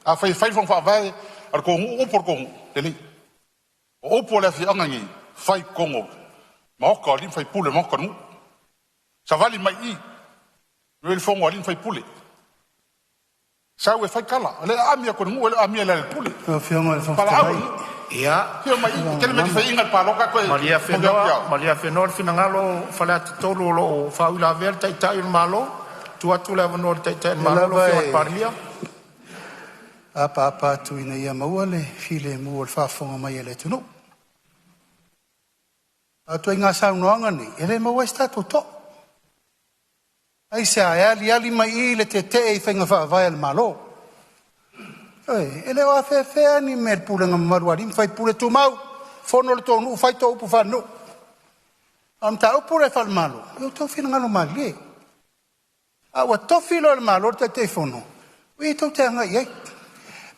Afai e fai le fono faavae a le tou nuu, upu a le tou nuu, lelei. O upu a le afioaga lenei, fai i totonu o le maota o alii ma faipule o le maota o le nuu. Savali mai i i, e i ai le fono a alii ma faipule, sau e fai tala, o lea e aami atu e le nuu, e le o aamia e Lealailepule. Lau Afioga i le Fofoga Valaau Fetalai le nuu, Ia, afio ma mai i i, le e tele mea e te mamalu. fai i le palota toe malie momoli atu ia afenoa, oe. malie afenoa le finagalo o Faleata 3 o lo o faauilavea le Taitai o le Malo. Tuu atu le avanoa i le Taitai o le O lea Malo, lau lava Afioga i le e Palemia. apaapa atu ina ia maua le filemu o le faafofoga mai a le atunuu. A o ituaiga saunoaga nei, e le maua ai se tatou toa. Aisea? E aliali mai i i le tetee i faiga faavae a le Malo. Ioe, e le o afea ni mea i le pulega mamalu a alii ma faipule, tumau, fono le tou nuu fai tou upu faalenuu. A o le mataupu lea faale-Malo, ia outou finagalo malilie. A ua tofi loa e le Malo le Taitaifono, o i tou te agai i ai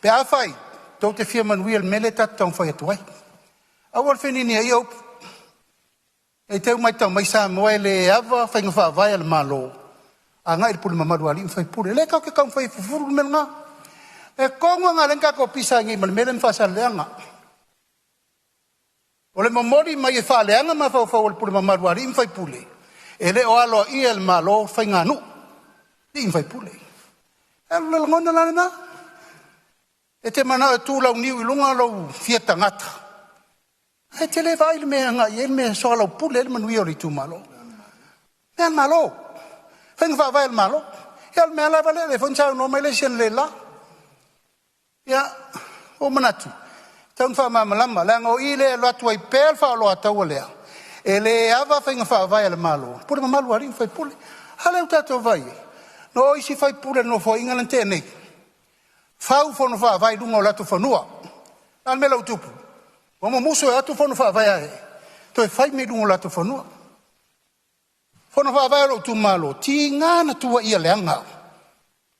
pe afai tou te fia manuia i le mea lea tatou te taumafai atu ai. Aua le feniniaia upu, ne i te i ua matau mai Samoa e le ava faiga faavae a le Malo agai i le pule mamalu a alii ma faipule. O lea tatou te taumafai e fufulu le mea lena. O le mea tonu lava lena o lea na tatou pisa ai nei ma le mea lea ma Faasaleleaga. O le momoli mai e faaleaga mafaufau o le pule mamalu a alii ma faipule, e le o aloaia e le Malo faiganuu, alii ma faipule. O le lagona la lena, e te manao e tu launiu i luga lou fia tagata, ae e te le vaai i le mea e agai i ai le mea e soalaupule ai le manuia o le itumalo. Mea a le Malo, faiga faavae a le Malo. Ia o le mea lava lea, o lea foi na saunoa mai le isi analeila. Ia, ua ou manatu, e tatau ona faamalamalama, leaga o i lea e alu atu ai pea le faaoloataua lea, e le ava faiga faavae a le Malo i le pule mamalu a alii ma faipule. A lea ua tatou vaai i ai, na o isi faipule o le Nofoaiga lea na tea nei, fau fono faavae i luga o latou fanua. O le a le mea la ua tupu? Ua mumusu e o atu fono faavae toe fai mea i luga o latou fanua. Fono faavae a lou itumalo, tiga na tuuaia leaga au,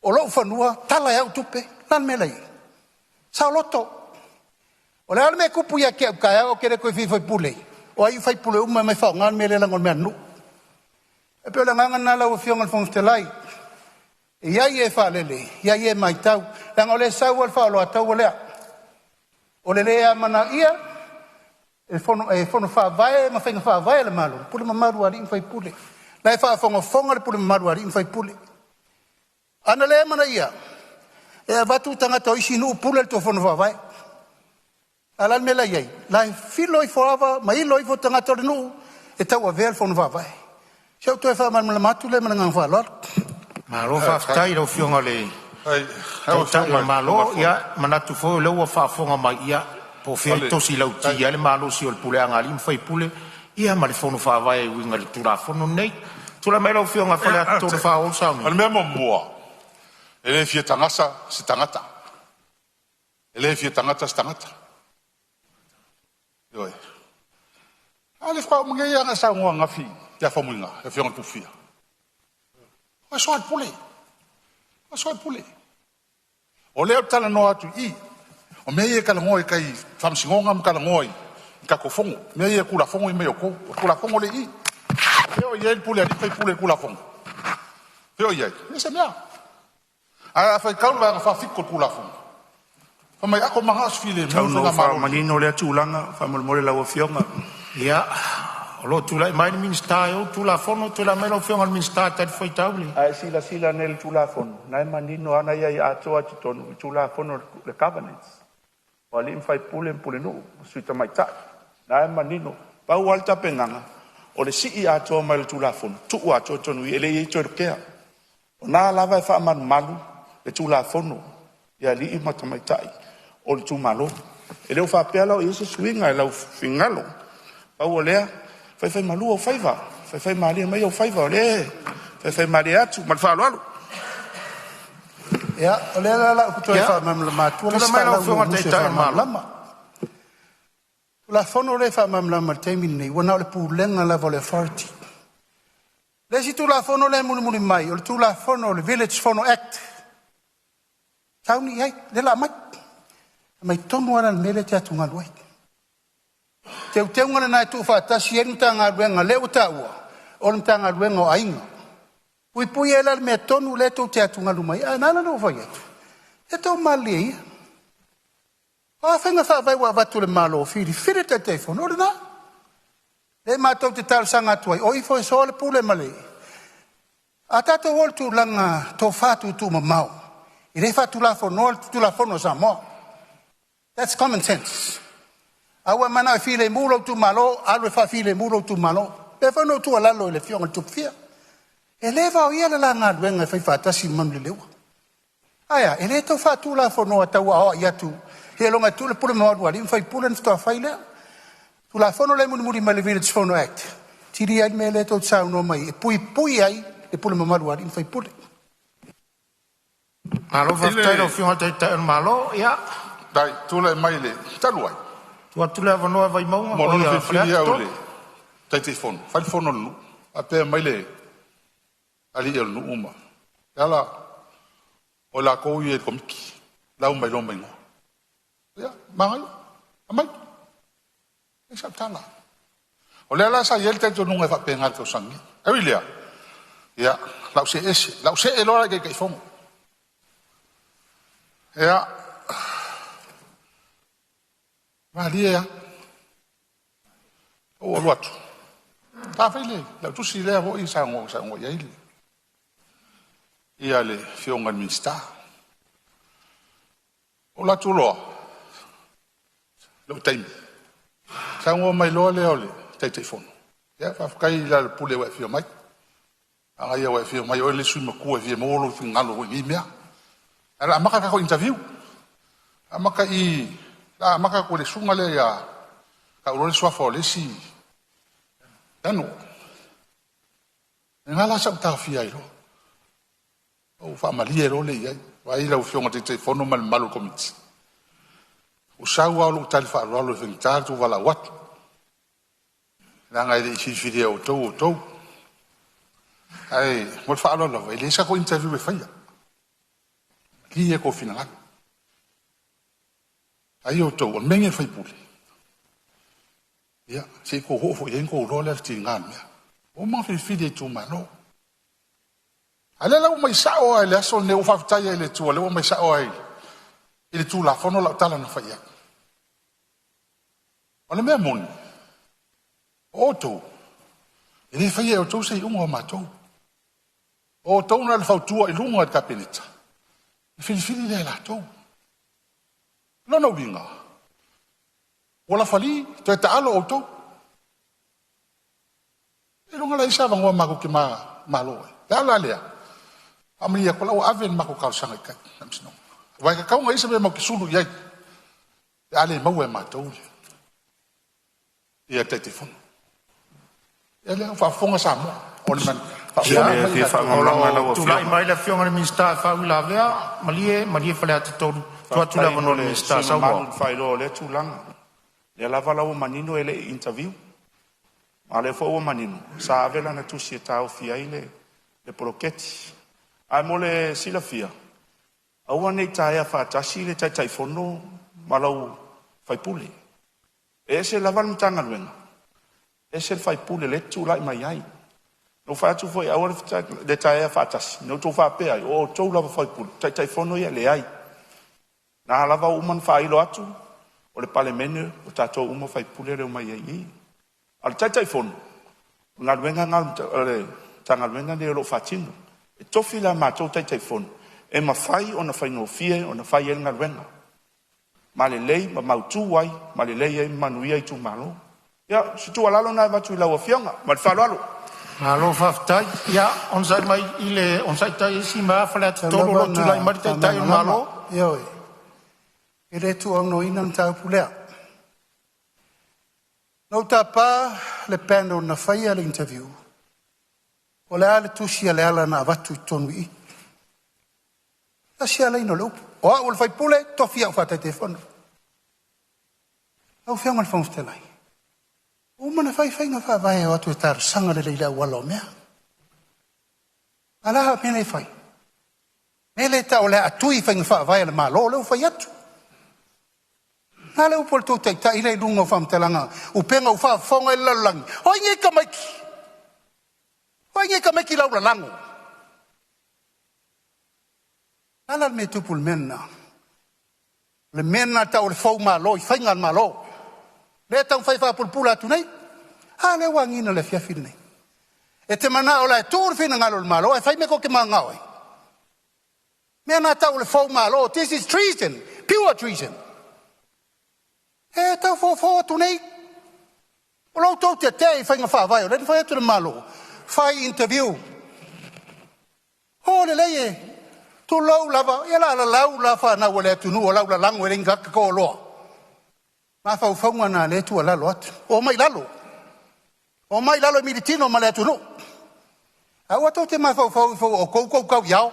o lou fanua tala e au tupe. Le a le mea la i ai? Saoloto. O le a le mea e tupu ia te au taeao ou te le toe fia faipule, o ai faipule uma e omai e faaaoga le mea lea leaga o le mea a le nuu. E pei o le agaga lena lau Afioga i le Fofoga Fetalai, e i ai e faalele, e i ai e matau, leaga o lea e sau lava le faaoloataua lea, o le le amanaia e Fono Faavae ma faiga faavae a le Malo, pule mamalu a alii ma faipule. La e faafogafoga le pule mamalu a alii ma faipule. A na le amanaia, e avatu tagata o isi nuu pule le tou fono faavae. A o le a le mea la e i ai? O la e filo ifo lava ma ilo ifo tagata o le nuu e tauavea le fono faavae. Si au toe faamalamalama atu lea ma le agaga faaaloalo. Malo faafetai i lau Afioga i le Taitai o le Malo. Ia, manatu foi o lea ua faafofoga mai, ia, po o fea e tosi lauti ai le malosi o le puleaga a alii ma faipule ia ma le Fono Faavae e uiga i le Tulafono lenei. Tulai mai lau Afioga Faleata 3 e faaauau le O saunoaga. Le mea muamua, e le fia tagasa se tagata. E le fia tagata se tagata. Ioe. A le faatoa uma nei lava ona e saunoa ananafi ia Faumuina, le afioga i le Tufia. O soa le pule, o soa le pule. O lea ou te talanoa atu i i, o mea ia e talanoa i tai i faamasinoga ma talanoa i tatou fono, mea ia Tulafono ia e aumai e outou. O le Tulafono lea e i i. O fea o i ai le pule a alii ma faipule i le Tulafono? O fea o i ai? E leai se mea. Ae a faitau le Vaega 47 o le Tulafono, fai mai a outou mananao e filemu Tau le ina ou faigamalo lenei. faamanino lea tulaga faamolemole lau Afioga. Ia, o lo o tulai mai le Minisita e ou le Tulafono. Tulai mai lau Afioga i le Minisita e talifuaitau i le A e silasila nei i le Tulafono, o lena e manino lava na i ai atoa i totonu i le Tulafono o le Governance o alii ma faipule ma pulenuu ma sui tamaitai. O lena e manino. Pau lava le tapenaga, o le sii atoa mai o le Tulafono tuu atoa i totonu i i, e le i toe lotea. O lena lava e faamalumalu le Tulafono i alii ma tamaitai o itumalo. E le o faapea la o i ai se suiga i lau finagalo. Pau o lea, faifaimalu ou faiva, faifaimalie mai ou faiva, o lea e faifaimalie atu ma le faaaloalo. Ia, o lea la o le a ou toe Ia, faamalamalama atua le tulai isi mai lau faalaumi Afioga o i le musu e Taitai o le Malo. faamalamalama. Tulafono lea e faamalamalama i le taimi lenei, ua na o le pulega lava o le authority. O le isi Tulafono lea e mulimuli mai, o le Tulafono o le Village Fono Act, sauni i ai, lea o le a aumai. Aumai tonu lava la le mea lea e te atugalu ai. Teuteuga lena e tuufaatasi ai le Matagaluega lea ua taua o le Matagaluega o Aiga. Puipui ai la i le mea tonu lea tou te atugalu mai ai. Ae na ala ona ou fai atu, ia outou malilie ia, o a faiga faavae ua avatu e le Malo e filifili le Taitaifono, o lena. Lea matou te talosaga atu ai, o ifo e soa le pule ma le… A tatou o i le tulaga tofa tuutuumamao, e le faatulafonoa le Tulafono a Samoa. That's common sense. A ua e manao e filemu lou itumalo, alu e faafilemu lou itumalo. E pei foi ona ou tuualalo i le Afioga i le Tupufia, e le vaoia le la galuega e faifaatasi ma Manuleleua. Ae a? E le tau faatulafonoa tau aoai atu seiloga e tuu le pule mamalu a alii ma faipule ona faatoa fai lea. Tulafono lea e mulimuli mai le Village Fono Act, e atili ai le mea lea tou te saunoa mai ai e puipui ai le pule mamalu a alii ma faipule. Malo I faafetai i lau le Afioga i le Taitai o le Malo. Ia, dai tulai mai le talu ai, tuu atu le avanoa i Vaimauga, mo oi lona filifili Faleata au i 3. le Taitaifono, fai le fono a le nuu. Faapea mai le alii o le nuu ma Leala, o i latou ia i le komiti, lau mai loa ma igoa. Ia, manaia, aumai, leai sau tala. O lea la sa i ai le talitonuga e faapena i le tausaga nei. E ui i lea, ia, o le a ou see ese, o le a ou see loa la i Taitaifono. Ia, malie lava, ou alu atu, ta fai le lau tusi lea foi sa saunoa i ai le le Afioga i le Minisita. Ou alu atu loa i lou taimi, saunoa mai loa lea o le Taitaifono, ia faafetai Lealailepule ua e afio mai. A ia ua e afio mai o oe le isi sui usufono matua e fia maua lou finagalo foi i nei mea. Ae o le a amata le tatou interview, amata i o le a amata atu i le susuga lea ia tau loa le suafa o le isi Lano. O lena la sa ou taofia ai loa, ou faamalie loa lea i ai, vaai lau Afioga i le Taitaifono ma le mamalu o le Komiti, ua sau lava lou tali faaaloalo e faigata le tou valaau atu, leaga e le i filifilia e outou outou. Ae mo le faaaloalo lava, e leai se tatou interview e faia, malie tou finagalo. Ai outou, o le mea lenei o le faipule, ia, se i tou oo foi i ai ona outou iloa lea o le tiga o le mea. Ua uma ona filifili e itumalo. A o lea la ua aumai sao lava i le aso lenei, ua ou faafetai ai i le Atua o lea ua aumai sao lava i le Tulafono lau tala na fai i ai. O le mea moni, o outou, e le faia e outou se iuga o matou. O outou na o le fautua i luga i le Kapeneta, ona filifili lea e latou. O lona uiga, ua lafali, toe taalo outou. Seiloga lava e i ai se avanoa matou te manumalo ai. O le ala lea, faamalie atu o la ua ave le matou talosaga i tai i le Faamasinoga. Aua e tatau ona i ai se mea matou te sulu i ai pe a le maua e matou le Taitaifono. Ia lea ua faafofoga Samoa, o le Ia, faafofoga mai o latou. lo o tulai mai le Afioga i le Minisita e faauilavea. Malie, malie Faleata 3, tuu atu le Faafetai avanoa mo i le le Minisita. sui usufono mamalu Saunoa. i le faailoa o lea tulaga. O lea lava la ua manino e le i interview, a o lea foi ua manino sa ave lana tusi e taofi ai le poloketi. Ae mo le silafia, aua ne i taea faatasi le Taitaifono ma lou sui usufono. E ese lava le Matagaluega, ese le sui usufono lea e te tulai mai ai. Na ou fai atu foi aua le taea faatasi, ne i outou faapea ai o outou lava o sui usufono, o Taitaifono ia e leai. O lena lava ua uma ona faailo atu, o le Palemene o tatou uma o sui usufono lea e omai ai i i. A o le Taitaifono, o le galuega lena a le Matagaluega lenei o lo o faatino. E tofi la matou Taitaifono e mafai ona faigofie ona fai ai le galuega, ma lelei ma mautu ai ma lelei ai ma manuia itumalo. Ia, o se tuualalo lena e avatu i lau Afioga ma le faaaloalo. Malo faafetai. Ia, onosai mai onosai mai Faleata Tau 3 o lava lo o ina tulai mai le Taitai o le faamalamalama, Malo. ioe, e le tuuaunoaina le mataupu lea. Na ou tapa le panel na faia le interview, o le a le tusi a Leala na avatu i totonu i i? Tasi lava laina o le upu, o au o le sui usufono e tofi au faa-Taitaifono. Lau Afioga i le Fofoga Fetalai, ua uma ona fai faiga faavae e o atu e talosaga lelei i le auala o mea. A o le a le mea lea e fai? Mea lea e tau o le a tui faiga faavae a le Malo, o lea ua fai atu. A le upu a le tou taitai lea i luga o faamatalaga, upega ua faafofoga i le lalolagi, o ai nei tamaiti? O ai nei tamaiti laulalago? O le a la le mea e tupu i le mea lena? O le mea lena e tau o le foumalo i faiga a le Malo. Lea e taumafai e faapulapula atu nei. A lea ua agiga i le afiafi lenei. E te manao o le a tuu le finagalo o le Malo ae fai mea tou te mananao ai? Mea na tau o le foumalo. This is treason, pure treason. E tau fofo atu nei. O lo outou tete i faiga faavae, o lea na fai atu le Malo, fai interview. O lelei e tulou lava, ia la lalau la fanau a le atunuu o laulalago e le ni toloa. Mafaufauga na lea e tuualalo atu. O mai i lalo, o mai i lalo i militino ma le atunuu. Aua tou te mafaufau ifo ua outou tou tau i ao.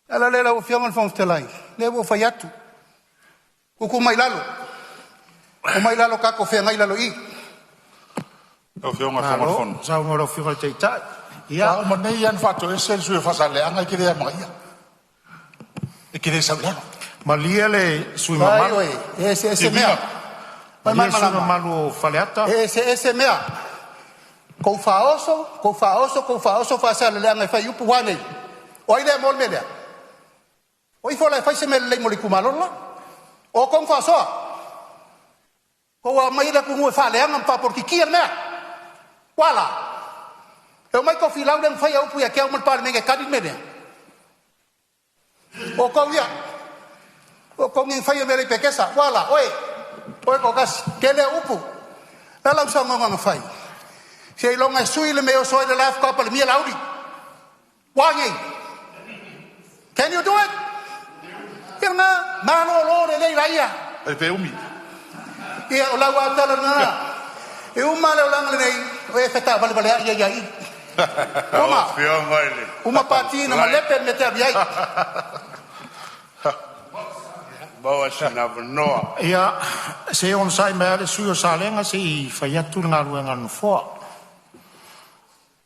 Ala lea lau Afioga i le Fofoga Fetalai, lea ua ou fai atu, tuutuu mai i lalo, o mai i lalo tatou feagai i lalo i i. Lau Afioga i le Fofoga o le Malo Fono, saunoa i lau Afioga i le Taitai. a Ia, uma nei lava ona faatoese le sui usufono o Faasaleleaga, e te le amanaia, e te le sau i lalo. malie le sui usufono Vai mamalu, oe, e eseese Viia. mea. malie le sui usufono Malamalama, mamalu o Faleata. e eseese mea. Kou faaoso, kou faaoso, kou faaoso faasaleleaga e fai upu ua nei. O ai lea mo le mea lea? O ifo la e fai se mea lelei mo le itumalo le la. O kou faasoa, kou aumai le atunuu e faaleaga ma faapolokikia le mea. Ua la, e omai tofilau le ma faia upu ia te au ma le Palemene e tali le mea lea. O kou ia, o kou ni faia mea le pekesa. Ua la, oe, oe toatasi, tele au upu. La lau saunoaga na fai. Seiloga e sui le mea e oso ai le la faatoa palemia Laauli. Ua nei? Can you do it? Ia lena, malolo lelei laia. E pe umi. Ia o lau atala lena. E uma le olaga lenei, o e fetavalevaleai ai ia i. Lau Uma, Afioga i le uma Fofoga pati na Fetalai, malepe le mea te alu i ai. maua sina avanoa. Ia, se i onosai mai lava le sui usufono o Salega se i fai atu le galuega a le Nofoa.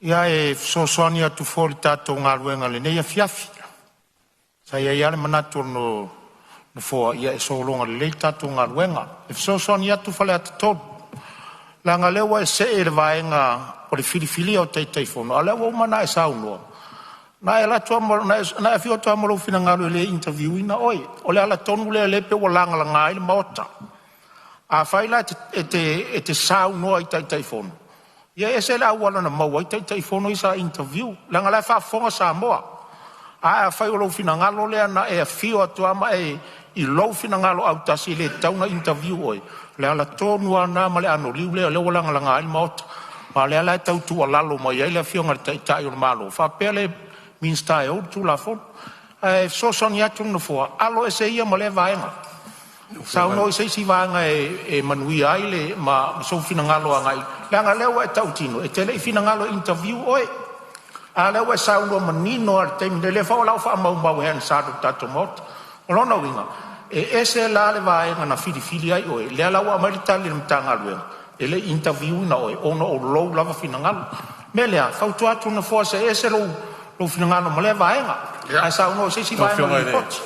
Ia, e fesoasoani atu foi i le tatou galuega i lenei afiafi. Sa i ai lava le manatu o le Nofoa ia e sologa lelei le tatou galuega. E fesoasoani atu Faleata 3, leaga o lea ua e see i le vaega o le filifilia o Taitaifono, a o lea ua uma ona e saunoa, na e alu atu lava na e afio atu lava ma lou finagalo e le interview ina oe. O le ala tonu lea lea pei ua lagalaga ai le Maota. Afai la e te saunoa i Taitaifono, ia e ese le auala na maua ai Taitaifono ia sa interview, leaga o la e faafofoga Samoa. Ae afai o lou finagalo lea na e afio atu lava ma e i lou finagalo autasi e le tatau ona interview oe, o le ala tonu lava lena ma le anoliu lea ua lagalaga ai le Maota. Ma o lea la e tau tuualalo mai ai le Afioga i le Taitai o le Malo faapea le Minisita e ou le Tulafono. Ae fesoasoani atu le Nofoa, alo ese ia ma lea vaega. Saunoa i se isi vaega e manuia ai le ma sou finagalo agai, leaga o lea ua e tautino e te le i finagalo e interview oe. A lea ua e saunoa manino lava i le taimi nei, o lea foi o lo o faamaumau e Hansard o le tatou Maota. O lona uiga, e ese la le vaega na filifili ai oe, lea la ua aumai le tali a le Matagaluega, e le i interview ina oe ona o lou lava finagalo. O le mea lea, e fautua atu le Nofoa, see ese lou finagalo ma lea vaega, ae saunoa i se isi vaega o le Lipoti.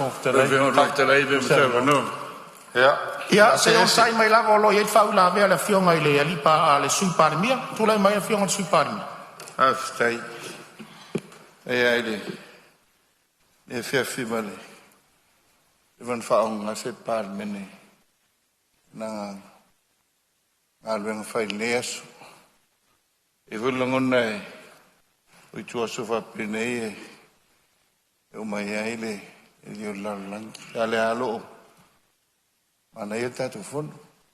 Ia Ia se i onosai mai lava o lo o i ai le faauilavea a le afioga i le alii le Sui Palemia. Tulai mai le afioga i le Sui Palemia. Faafetai. E i ai le afiafi ma le leva ona faaaaogagase le Palemene i lana galuega fai i lenei aso. E i ai foi le lagona o ituaso faapenei e uma ai le eli o le lalolagi, a o lea lava o lo o manaia le tatou Fono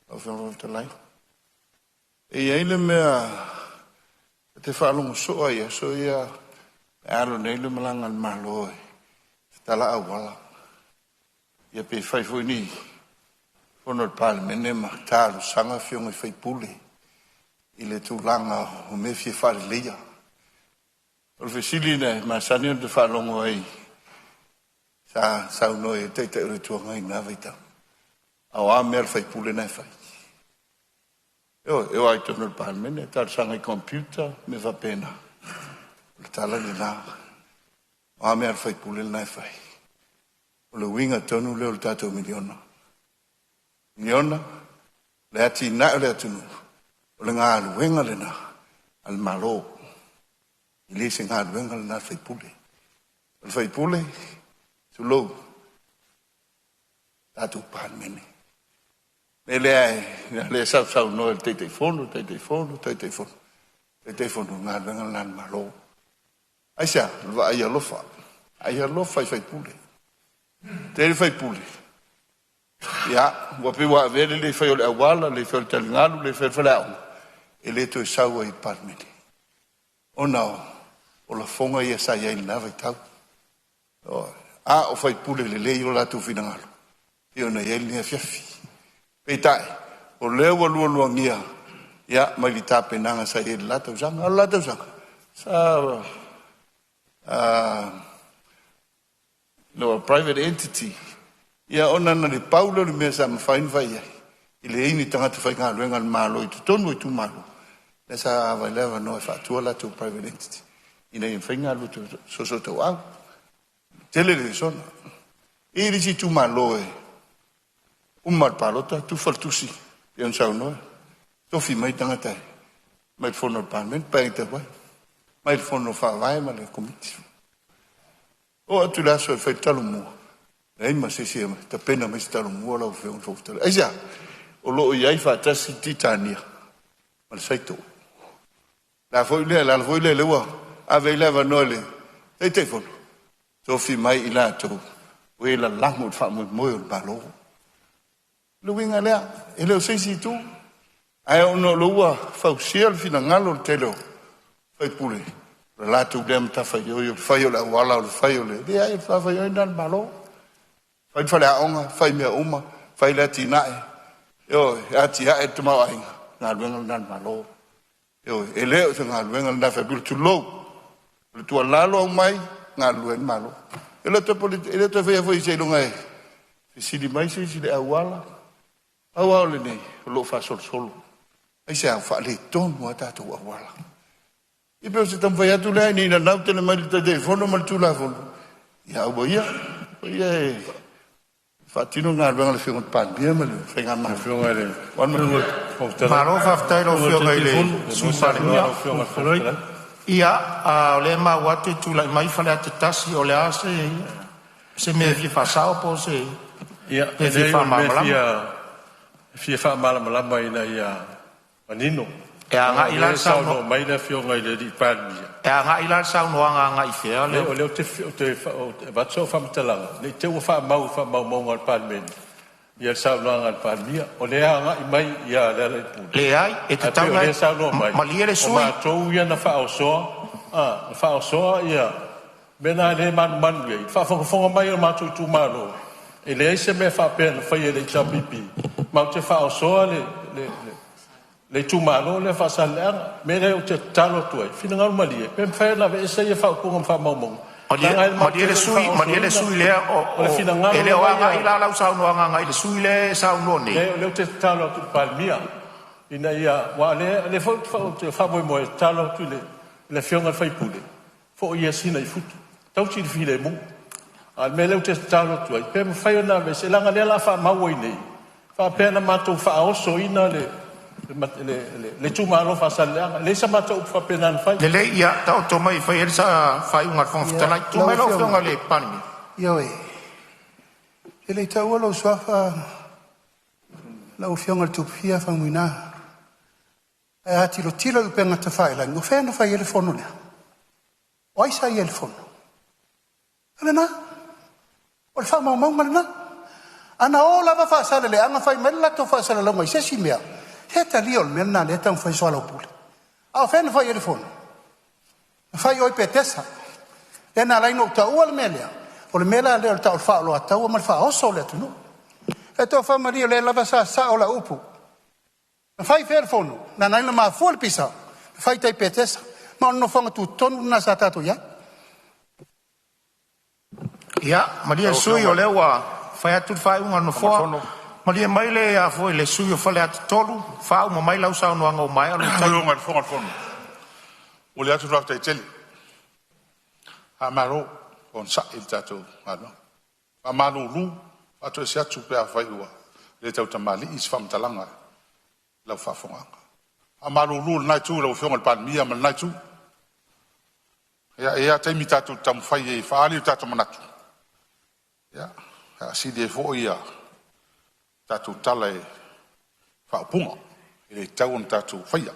lau Afioga i le Fofoga Fetalai. E i ai le mea ou te faalogo soo lava i aso ia e alo nei le malaga a le Malo e tatala auala, ia pe fai foi ni fono a le Palemene ma talosaga afioga i sui usufono i le tulaga o mea e fia faaleleia. O le fesili na masani ona faalogo ai sa saunoa i ai le Taitai o le Itu Agai i lena vaitau, a o a mea a le sui usufono na e fai? Ioe, e o lava i totonu o le Palemene, talosaga i computer ma mea faapena. O le tala lena. O a mea a le sui usufono lena e fai? O le uiga tonu lea o le tatou miliona. Miliona, le atinae o le atunuu, o le galuega lena a le Malo. E le se galuega lena a le sui usufono. O le sui usufono, tulou, tatou Palemene. O le mea lea, lea sa sausaunoa i le Taitaifono, Taitaifono, Taitaifono, Taitaifono, o le galuega lena a le Malo. Aisea? O le vaai alofa. Vaai alofa i sui usufono. Tele sui usufono, ia, ua pei ua avea le le fai o le auala, le fai o le taligalu, le fai o le faleaoga, e le toe sau ai i le Palemene, ona o lafoga ia sa i ai i lena vaitau. A o sui usufono lelei o latou finagalo, pei ona i ai lenei afiafi. Peitai, o lea ua lualuagia ia, mai le tapenaga sa i ai i le la tausaga. O le la tausaga, sa no, private entity, ia ona na le pau lea o le mea sa mafai ona fai i ai, e leai ni tagata faigaluega a le Malo i totonu o itumalo, lea sa ava ai le avanoa e faatu a latou private entity ina ia mafai ona galulue soosootaua. Tele le lesona. E i ai le isi itumalo e uma le palota, tufa le tusi, pei ona saunoa, tofi mai tagata e mai le fono a le Palemene, paeaiga talu ai, mai le fono faavae ma le komiti. Oo atu i le aso e fai le talomua, leai ma se isi e tapena mai se talomua lau Afioga i le Fofoga Fetalai. Aisea? O lo o i ai faatasi le Titania ma le Saito. Le a foi lea, le ala foi lea lea ua ave ai le avanoa i le Taitaifono, tofi mai i latou o e lalago i le faamoemoe o le Malo. O le uiga lea, e le o se isi itu, ae ona o lea ua fausia le finagalo o le tele o sui usufono, o le latou lea matafaioi o le fai o le auala, o le fai o le... Leai, o le matafaioi lena a le Malo. Fai le faleaoga, fai mea uma, fai le atinae, ioe, e atiae le tamaoaiga, galuega lena a le Malo. Ioe, e le o se galuega lena a sui usufono, tulou. O le tuualalo aumai, galulue ai le Malo. E le e toe faia foi seiloga e fesili mai se isi i le auala. Pau lava o lenei, o lo o faasolosolo. Aisea? Ua faaletonu lava tatou auala. Ia pei o se taumafai atu lea ina ne i nanau tele mai le Taitaifono ma le Tulafono, ia aua ia, aua ia e faatino le galuega a le Afioga i le Palemia ma le Faigamalo. Malo faafetai i lau Afioga i le Sui Palemia. Ia, o lea e maua atu e tulai mai Faleata 1, o le a se mea e fia faasao po o se Ia, mea e fia leai o le mea faamalamalama? e fia faamalamalama ina ia manino. E Ona o agai la lea le e saunoa saunoaga, mai le Afioga i le Palemia, e agai la le saunoaga agai i fea le le o lea ou te avatu sau faamatalaga, ne i te i ua faamau i faamaumauga a le Palemene ia le saunoaga a le Palemia. O lea e agai mai ia Lealailepule, Leai, e ae tatau pei o ona lea e saunoa mai, malie le o sui usufono. matou ia na faaosoa, na faaosoa ia mea na o lea e manumanu i ai, i le faafogafoga mai a lo matou itumalo, e leai se mea faapea na faia e le HRPP matou te faaosoa le itumalo lea o Faasaleleaga. O le mea lea ou te tatalo atu ai, finagalo malie, pe mafai ona aveese ia faaupuga ma faamaumauga, leaga matou Malie te le le i sui usufono, malie le faaosoaina. sui usufono lea, O le e finagalo le o lava agai ia, la lau saunoaga agai i le sui usufono lea e saunoa nei. lea ou te tatalo atu i le Palemia, ina ia, aua o lea foi ou te faamoemoe e tatalo atu i le afioga i le sui usufono, foi ia Sina i futu, tausi le filemu. A o le mea lea ou te tatalo atu ai, pe mafai ona aveese, leaga o lea o le a faamau ai nei, faapea na matou faaosoina le itumalo o Faasaleleaga. E leai se matou upu faapena na fai. Lelei, ia taoto mai e fai ai sa faaiuga a le Fofoga Ia, Fetalai. Tuu lau mai lau Afioga, Afioga i le Palemia. ioe, e le i taua lou suafa lau Afioga i le Tupufia Faumuina. Ae a tilotilo i upega tafailagi, o fea na fai ai le fono lea? O ai sa i ai i le fono? O lena, o le faamaumauga lena. Ana o lava Faasaleleaga fai mai le latou faasalalauga i se isi mea, se talia o le mea lena o lea e taumafai e soalaupule. A o fea na fai ai le fono? Na fai i o i Petesa. Lea na ala ai ona ou taua le mea lea, o le mea la lea o le tau o le faaoloataua ma le faaoso o le atunuu. E toafilemu, o lea lava sa sao lau upu. Na fai i fea le fono? Na ala ai ona mafua le pisa, na fai i tai i Petesa. Ma o le nofoaga tutonu lena sa tatou i ai. Ia, malie Lau le sui Afioga usufono o i le lea ua fai atu le faaiuga a le Fofoga Nofoa. Fetalai. Malie mai le sui usufono mo Faleata 3, faauma mai lau saunoaga ua maea lou Lau taimi. Afioga i le Fofoga o le Fono, e momoli atu le faafetai tele, faamalo onosai i le tatou galuega. E faamalulu faatoese atu pe afai ua le tautamalii se faamatalaga i lau faafofogaaga. E faamalulu i lena itu i lau Afioga i le Palemia ma lena itu. Ia, e i ai lava taimi tatou te taumafai ai e faaali o tatou manatu, ia, e sili ai foi tatou tala i faaupuga e le tatau ona tatou faia.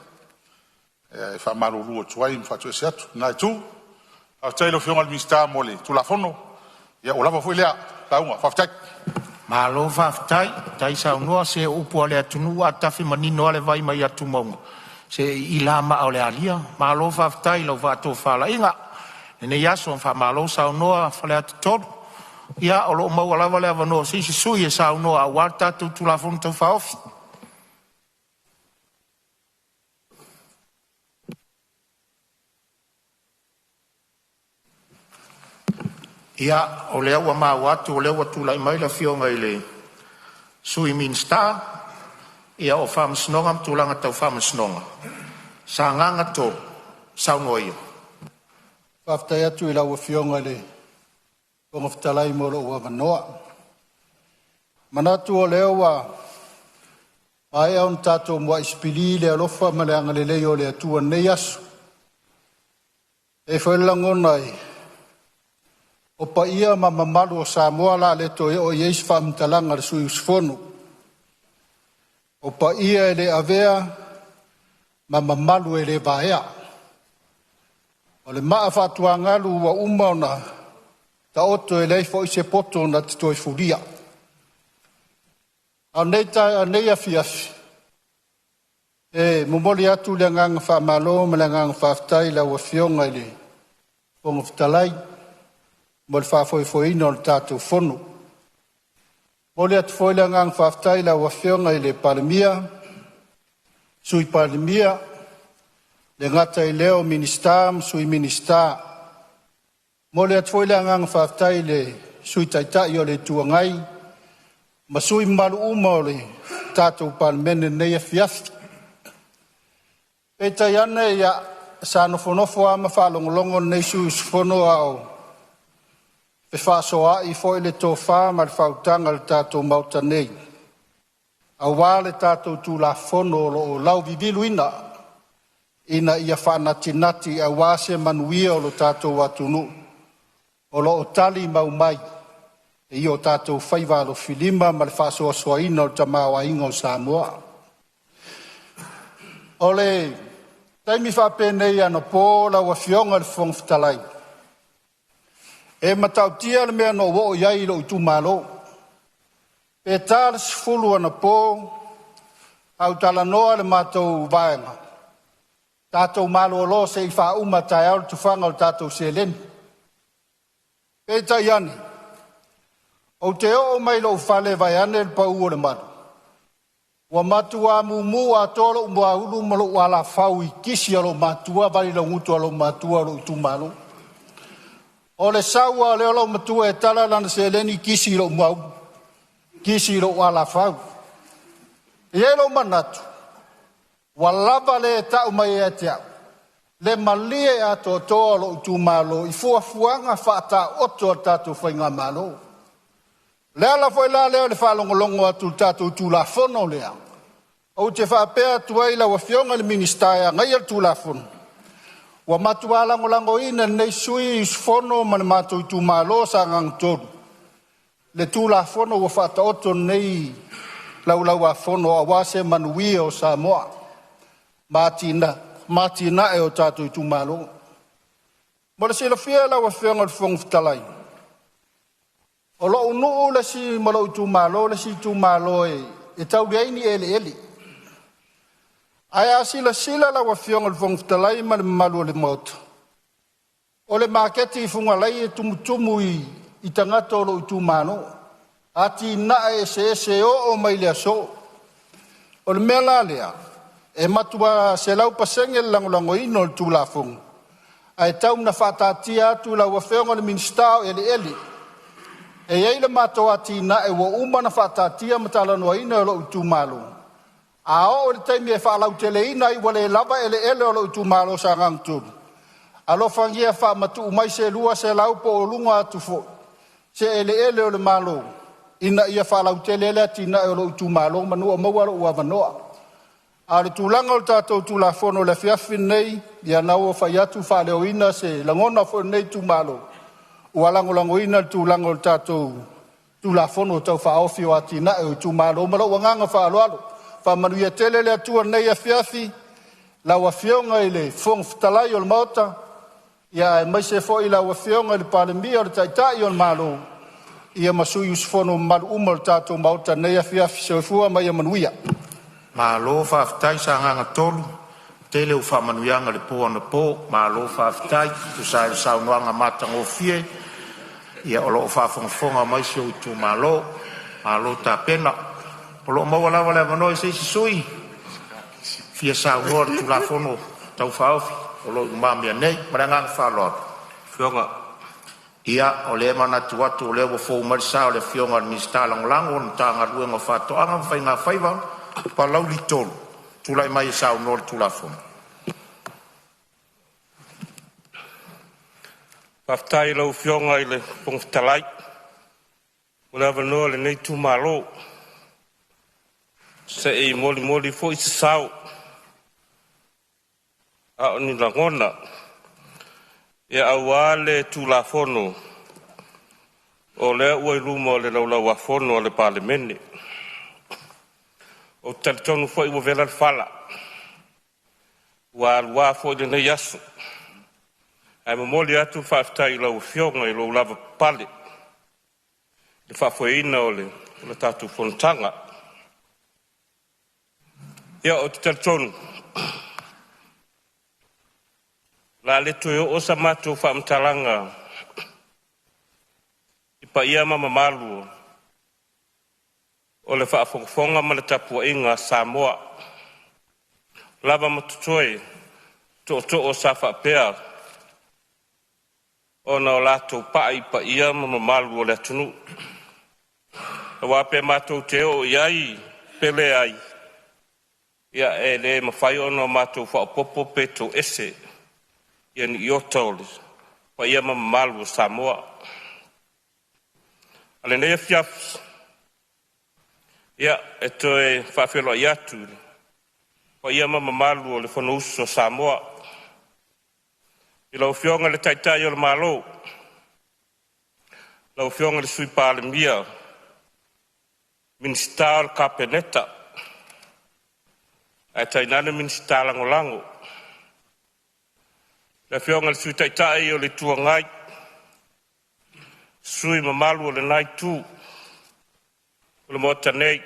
E faamalulu atu ai ma faatoese atu i lena itu. Faafetai i lau Afioga i le Minisita mo le Tulafono. Ia ua lava foi lea lauga, faafetai. Malo faafetai, faafetai saunoa, se o upu lava a le atunuu a tafe manino lava le vai mai atumauga, se e iila lava maa o le alia. Malo faafetai i lau faatofalaiga i lenei aso, faamalo saunoa Faleata 3. Ia o lo o maua lava le avanoa o se isi sui usufono e saunoa aua le tatou Tulafono Tau Faaofi. Ia, o lea ua maua atu o lea ua tulai mai le Afioga i le Sui Minisita o Faamasinoga ma Tulaga Tau Faamasinoga, Sagaga 3, saunoa ia. Faafetai atu i lau Afioga i le Fofoga Fetalai mo lou avanoa. E manatu o lea ua maea ona tatou muai sipili le alofa ma le agalelei o le Atua i lenei aso. E i ai foi le lagona o paia ma mamalu o Samoa o le a le toe oo i ai se faamatalaga a le sui usufono. O paia e le avea ma mamalu e le vaea. O le maa faatuagalu ua uma ona taoto e leai foi se poto na te toe fulia. A o lenei taeao nei afiafi, e momoli atu le agaga faamalo ma le agaga faafetai i lau Afioga i le Fofoga Fetalai mo le faafoefoeina o le tatou Fono. E momoli atu foi le agaga faafetai i lau Afioga i le Palemia, Sui Palemia, e le gata i lea o Minisita ma Sui Minisita. E momoli atu foi le agaga faafetai i le Sui Taitai o le Itu Agai ma sui usufono mamalu uma o le tatou Palemene i lenei afiafi. Peitai ane, ia, sa nofonofo lava ma faalogologo lenei sui usufono a o Fefaasoaai foi le tofa ma le faautaga a le tatou Maota nei, aua le tatou Tulafono o lo o lauviviluina ina ia faanatinati aua se manuia o lo tatou atunuu o lo o tali mau mai i o tatou faiva alofilima ma le faasoasoaina o le tamaoaiga o Samoa. O le taimi faapenei anapo lau Afioga i le Fofoga Fetalai, e matautia le mea na ou oo i ai i lou itumalo. Pe ta le 10 anapo a ou talanoa i le matou vaega, tatou malolo se i faauma taeao le tufaga o le tatou seleni. Peitai ane, ou te oo mai i lou fale vaeane le pau o le malu, ua matua mumu atoa lou muaulu ma lou alafau i kisi a lou matua, valilaugutu a lou matua o lou itumalo. O le sau lava o le loomatua e tala lana seleni kisi i lou muaulu, kisi i lou alafau. E i ai lou manatu, ua lava le tau mai ia te au le malie atoatoa o lou itumalo i fuafuaga faataoto a le tatou faigamalo. O le ala foi la lea o le faalogologo atu i le tatou Tulafono lea, ou te faapea atu ai i lau Afioga i le Minisita e ana le Tulafono, ua matua lagolagoina e lenei sui usufono ma le matou itumalo o Sagaga 3 le Tulafono ua faataoto nei Laulau-a-Fono aua se manuia o Samoa ma atinae o tatou itumalo. Mo le silafia e lau Afioga i le Fofoga Fetalai, o lou nuu le isi ma lou itumalo le isi itumalo e tau leai ni eleele. Ae a silasila lau Afioga i le Fofoga Fetalai ma le mamalu o le Maota, o le maketi i Fugalei e tumutumu i tagata o lou itumalo, atinae eseese e oo mai le aso. O le mea la lea, e matua 100% le lagolagoina o le Tulafono, ae tau ina faataatia atu i lau Afioga i le Minisita o Eleele. E i ai le matou atinae ua uma ona faataatia ma talanoaina e lou itumalo, a oo i le taimi e faalauteleina ai ua le lava eleele o lou itumalo o Sagaga 3, alofagia faamatuu mai se 200 po o luga atu foi se eleele o le Malo ina ia faalautele ai le atinae o lou itumalo manu o maua lou avanoa. A o le tulaga o le tatou Tulafono i le afiafi lenei, ia lena ua fai atu faaleoina se lagona foi o lenei itumalo ua lagolagoina le tulaga o le tatou Tulafono Tau Faaofi o Atinae o Itumalo. Ma lou agaga faaaloalo. Faamanuia tele le Atua i lenei afiafi, lau Afioga i le Fofoga Fetalai o le Maota, ia aemaise foi lau Afioga i le Palemia o le Taitai o le Malo, ia ma sui usufono mamalu uma o le tatou Maota i lenei afiafi. Soifua ma ia manuia. Malo faafetai Sagaga 3, tele au faamanuiaga i le po anapo, malo faafetai e tusa ai o le saunoaga matagofie, ia o lo o faafogafoga mai si ou itumalo, malo tapena. O lo o maua lava le avanoa i se isi sui usufono e fia saunoa i le Tulafono Tau Faaofi o lo o i lumamea nei. Ma le agaga faaaloalo. Ia, o lea e manatu atu o lea ua fou mai le sa o le Afioga i le Minisita Lagolago o le Matagaluega o Faatoaga ma Faiga Faiva, Palauli 3, tulai mai e saunoa i le Tulafono. Faafetai i lau Afioga i le Fofoga Fetalai mo le avanoa o lenei itumalo se i molimoli foi se sao a o ni lagona aua le Tulafono o lea ua i luma o le Laulau a Fono a le Palemene. Ou te talitonu foi ua vela le fala, ua alua foi lenei aso, ae momoli atu le faafetai i lau Afioga i lou lavapapale i le faafoeina o le tatou fonotaga. Ia, ou te talitonu o le a le toe oo sa matou faamatalaga i paia ma mamalu o le faafogafoga ma le tapuaiga a Samoa, lava ma totoe tootoo sa faapea ona o latou pai i paia ma mamalu o le atunuu. Aua pe matou te oo i ai pe leai, ia e le mafai ona matou faaopoopo pe toese ia ni iota o le paia ma mamalu o Samoa. A o lenei afiafi, ia, e toe faafeiloai atu i le paia ma mamalu o le Fonousu a Samoa i lau Afioga i le Taitai o le Malo, lau Afioga i le Sui Palemia, Minisita o le Kapeneta ae tainane Minisita Lagolago. Le Afioga i le Sui Taitai o le Itu Agai, sui usufono mamalu o lena Itu o le Maota nei. E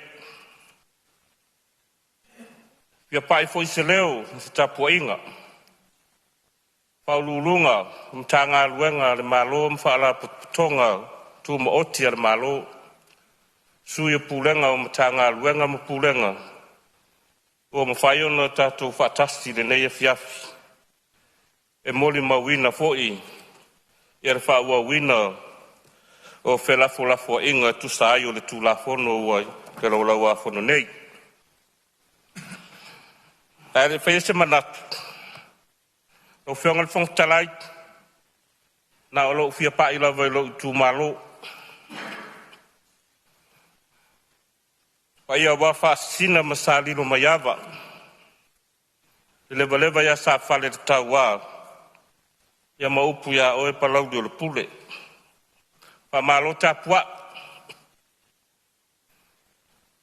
fia pai foi se leo i le tapuaiga a Ofisa Sili o Pulega o Matagaluega a le Malo ma Faalapotopotoga Tumaoti a le Malo, Sui o Pulega o Matagaluega ma Pulega ua mafai ona tatou faatasi i lenei afiafi e molimauina foi le faaauauina o felafolafoaiga e tusa ai o le Tulafono ua i le Laulau a Fono nei. Ae le i faia se manatu lau Afioga i le Fofoga Fetalai, na o lou fia pai lava i lou itumalo, paia aua Faasisina ma Sa Lilomaiava, le lavaleva ia Sa Faleletaua ia ma upu ia oe Palauli o le Pule. Faamalo tapuai,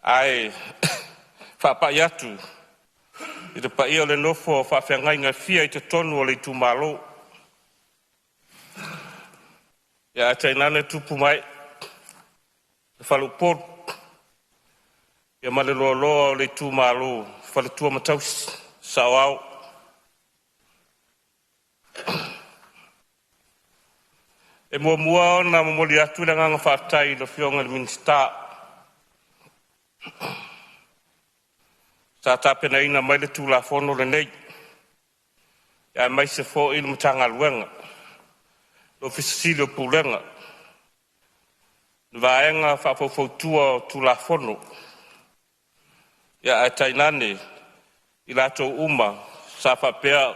ae faapai atu i le paia o le nofo a faafeagaiga e fia i totonu o le itumalo, ae tainane tupu ma ee o faleupolu ia ma le loaloa o le itumalo faletua ma tausi, saoao. E muamua ona momoli atu le agaga faafetai i le Afioga i le Minisita sa tapenaina mai le Tulafono lenei, aemaise foi le Matagaluega, le Ofisa Sili o Pulega, le Vaega Faufautua o Tulafono, ae tainane i latou uma sa faapea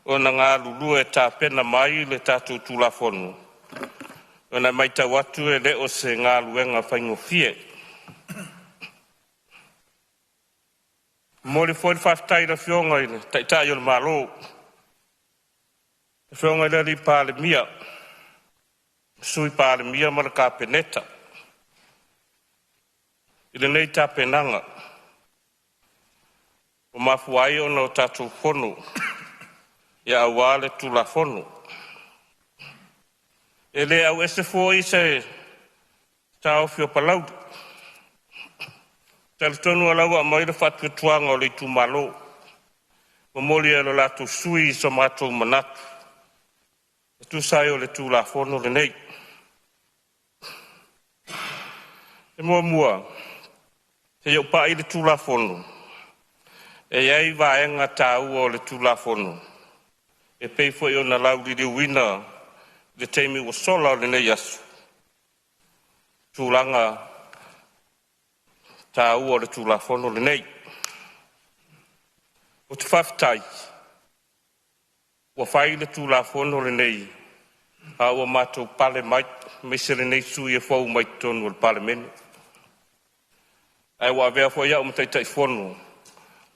ona galulue e tapena mai le tatou Tulafono, ona e matau atu e le o se galuega faigofie. E momoli foi le faafetai i le Afioga i le Taitai o le Malo, le Afioga i le Palemia, Sui Palemia ma le Kapeneta i lenei tapenaga ua mafua ai ona tatou fono aua le Tulafono. E le auese foi se taofi o Palauli, e talitonu o la ua aumai le faatuatuaga o le itumalo, momoli e lo latou sui usufono so matou manatu e tusa ai o le Tulafono lenei. E muamua, se i ou pai i le Tulafono, e i ai vaega taua o le Tulafono e pei foi ona lauliliuina i le taimi ua sola o lenei aso, tulaga taua o le Tulafono lenei. Ou te faafetai ua fai le Tulafono lenei a ua matou pale mai, aemaise lenei sui usufono e fou mai totonu o le Palemene, ae ua avea foi au ma Taitaifono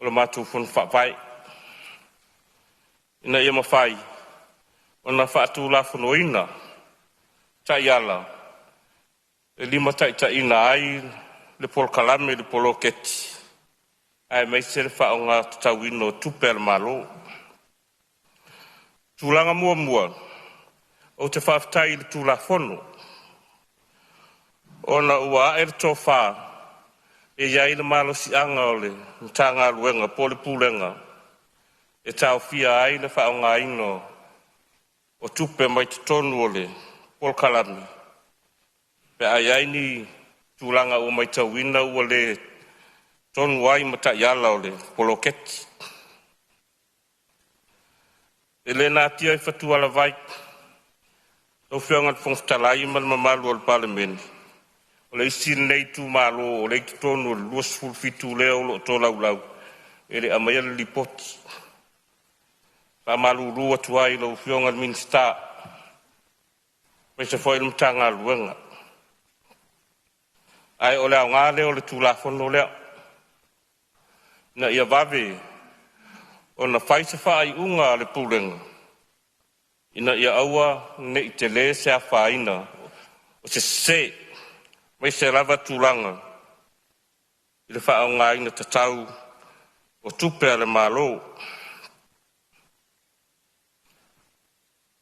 o le matou Fono Faavae ina ia mafai ona faatulafonoina taiala e limataitaiina ai le polokalame i le poloketi aemaise le faaaoga tatauina o tupe a le Malo. Tulaga muamua, ou te faafetai i le Tulafono ona ua ae le tofa, e i ai le malosiaga o le Matagaluega po o le Pulega e taofia ai le faaaogaina o tupe mai totonu o le polokalame pe a i ai ni tulaga ua matauina ua le tonu ai ma taiala o le poloketi. E le natia i fatualavai lau Afioga i le Fofoga Fetalai ma le mamalu o le Palemene, o le isi lenei itumalo o lea e i totonu o le 27 lea o lo o tolaulau e le i aumaia le lipoti. E faamalulu atu ai i lau Afioga i le Minisita aemaise foi le Matagaluega. Ae o le aoga lea o le Tulafono lea, ina ia vave ona fai se faaiuga a le Pulega ina ia aua ne i tele se afaina o se sese, aemaise lava tulaga i le faaaogaina tatau o tupe a le Malo.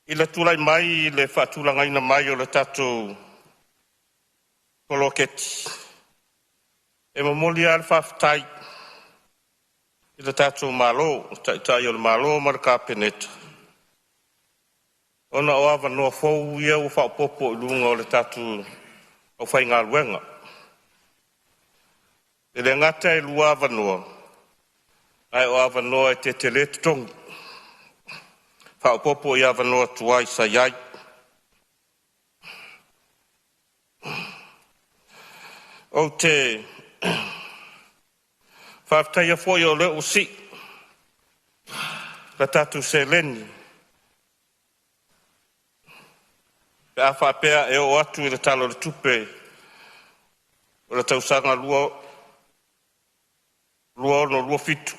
I le tulai mai i le faatulagaina mai o le tatou poloketi, e momoli lava le faafetai i le tatou Malo, le Taitai o le Malo ma le Kapeneta, ona o avanoa fou ia ua faaopoopo i luga o le tatou aufaigaluega. E le gata e lua avanoa, ae o avanoa e tetele totogi, faaopoopo i avanoa tuai sa i ai. Ou te faafetaia foi o lea ua sii le tatou seleni pe a faapea e oo atu i le Tala o le Tupe o le tausaga 2026/2027,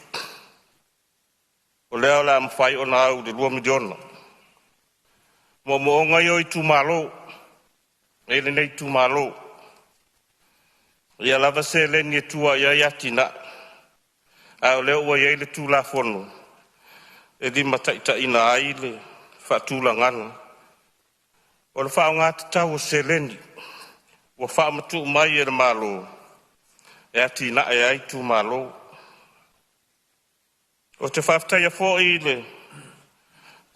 o lea o le a mafai ona au i le $2 miliona. O moomooga ia o itumalo e i ai lenei itumalo, ia lava seleni e tua i ai atinae, a o lea ua i ai le Tulafono e limataitaiina ai le faatulagaga o le faaaoga tatau o seleni ua faamatuu mai e le Malo e atinae ai itumalo. Ou te faafetaia foi le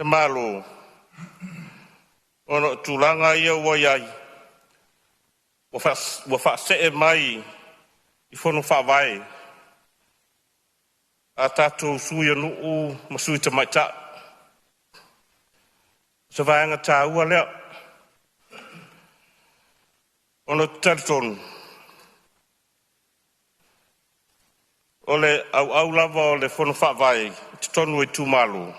Malo ona o tulaga ia ua i ai, ua faasee mai i fono faavae a tatou sui o nuu ma sui tamaitai. O se vaega taua lea, ona ou te talitonu o le auau lava o le fono faavae i totonu o itumalo,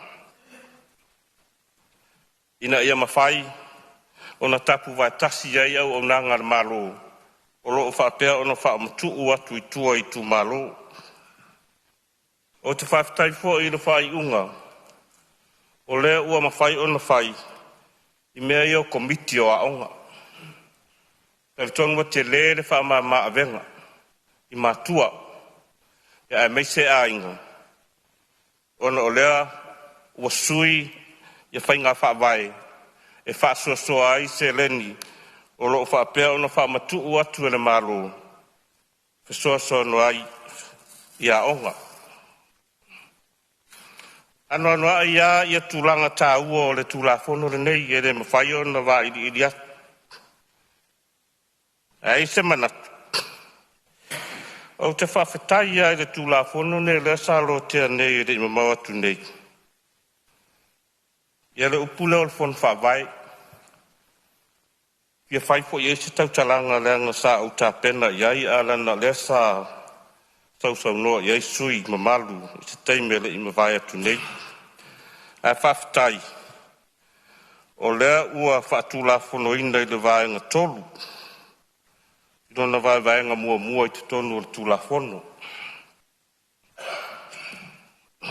ina ia mafai ona tapuvaetasi i ai auaunaga a le Malo o lo o faapea ona faamatuu atu i tua i itumalo. Ou te faafetai foi i le faaiuga o lea ua mafai ona fai i mea ia o Komiti o Aoga. E talitonu ua tele le faamama avega i matua aemaise aiga ona o lea ua sui ia faiga faavae e faasoasoa ai seleni o lo o faapea ona faamatuu atu e le Malo e fesoasoani ai i aoga. E anoanoai lava tulaga taua o le Tulafono lenei e le mafai ona vailiili atu. Ae i ai se manatu, ou te faafetai lava i le Tulafono lenei o lea sa lotea nei e le i mamao atu nei, ia le upu lea o le Fono Faavae. E fia fai foi i ai se tautalaga leaga sa ou tapena i ai, ae leaga o lea sa sausaunoa i ai sui usufono mamalu i se taimi e le i mavae atu nei. Ae faafetai o lea ua faatulafonoina i le Vaega 3 lona vaevaega muamua i totonu o le Tulafono. E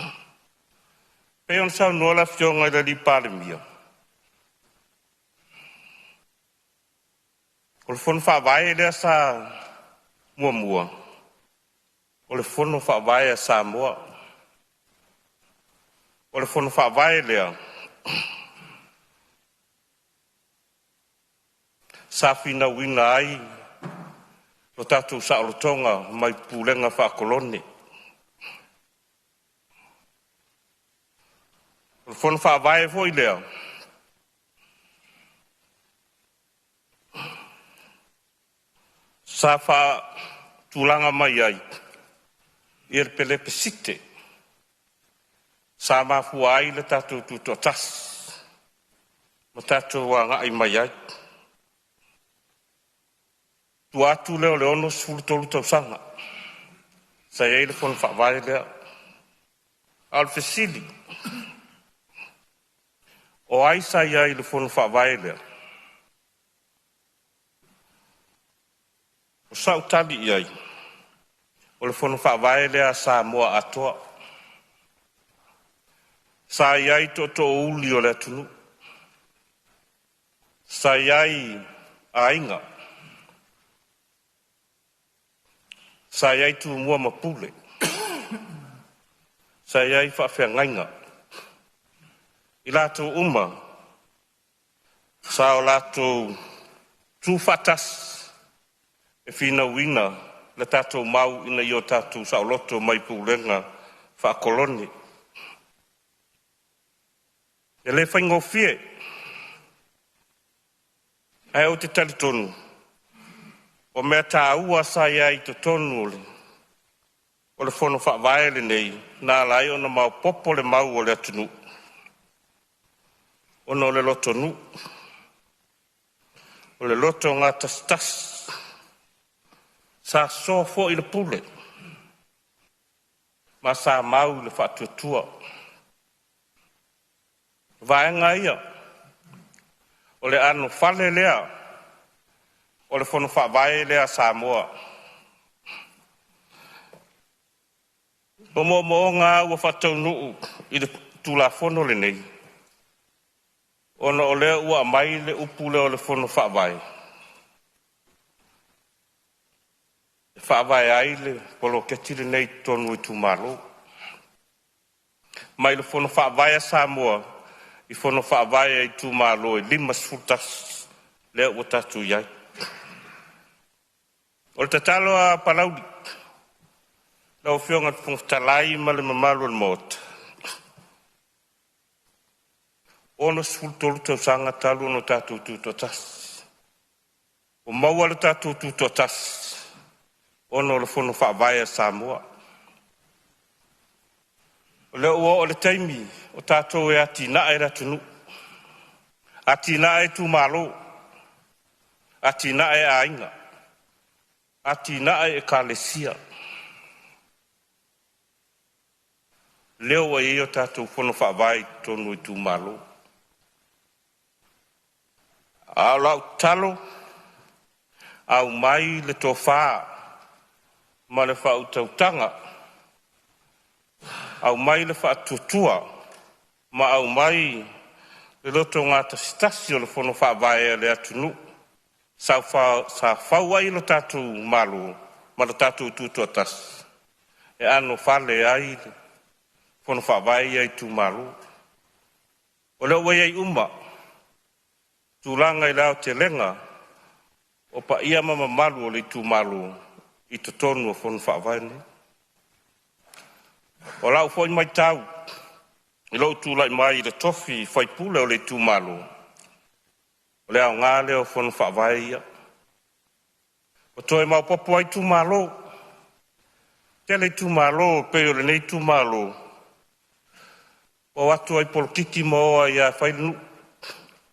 pei ona saunoa le Afioga i le Palemia, o le Fono Faavae lea sa muamua, o le Fono Faavae a Samoa. O le Fono Faavae lea sa finauina ai lo tatou saolotoga mai pulega faakolone. O le Fono Faavae foi lea sa faatulaga mai ai le Pelesite sa mafua ai le tatou tutoatasi ma tatou agai mai ai. O tua atu lea o le 63 tausaga sa i ai le Fono Faavae lea. A o le fesili, o ai sa i ai i le Fono Faavae lea? O sau tali i ai, o le Fono Faavae lea a Samoa atoa. Sa i ai tootoouli o le atunuu, sa i ai aiga, sa i ai Tumua ma Pule, sa i ai faafeagaiga, i latou uma sa o latou tutu faatasi e finauina le tatou mau ina ia o tatou saoloto mai pulega faakolone. E le faigofie, ae ou te talitonu o mea taua sa i ai i totonu o le Fono Faavae lenei na ala ai ona maopoopo le mau a le atunuu ona o le lotonuu, o le loto gatasitasi. Sa soa foi le pule ma sa mau le faatuatua. O vaega ia o le anofale lea o le Fono Faavae lea a Samoa. O moomooga lava ua faataunuu i le Tulafono lenei, ona o lea ua aumai le upu lea o le Fono Faavae e faavae ai le poloketi lenei i totonu o itumalo. Mai le Fono Faavae a Samoa i Fono Faavae a itumalo e 51 lea ua tatou i ai. O le tatalo a Palauli lau Afioga i le Fofoga Fetalai ma le mamalu o le Maota, 63 tausaga talu ona tatou tutoatasi. Ua maua le tatou tutoatasi ona o le Fono Faavae a Samoa. O lea ua oo i le taimi o tatou e atinae le atunuu, atinae itumalo, atinae aiga, atinae ekalesia. Lea ua i ai a tatou Fono Faavae i totonu o itumalo. A o lau tatalo, aumai le tofa ma le faautautaga, aumai le faatuatua ma aumai le lotogatasitasi o le Fono Faavae a le atunuu sa fau ai lo tatou Malo ma lo tatou Tutoatasi, e anofale ai le Fono Faavae ia a itumalo. O lea ua i ai uma tulaga i le aotelega o paia ma mamalu o le itumalo i totonu o Fono Faavae nei. O lau foi matau i lou tulai mai i le tofi faipule o le itumalo, o le aoga lea o Fono Faavae ia, ua toe maopoopo ai itumalo. Tele itumalo e pei o lenei itumalo, ua o atu lava i polokiki ma o ai lava e fai le nuu,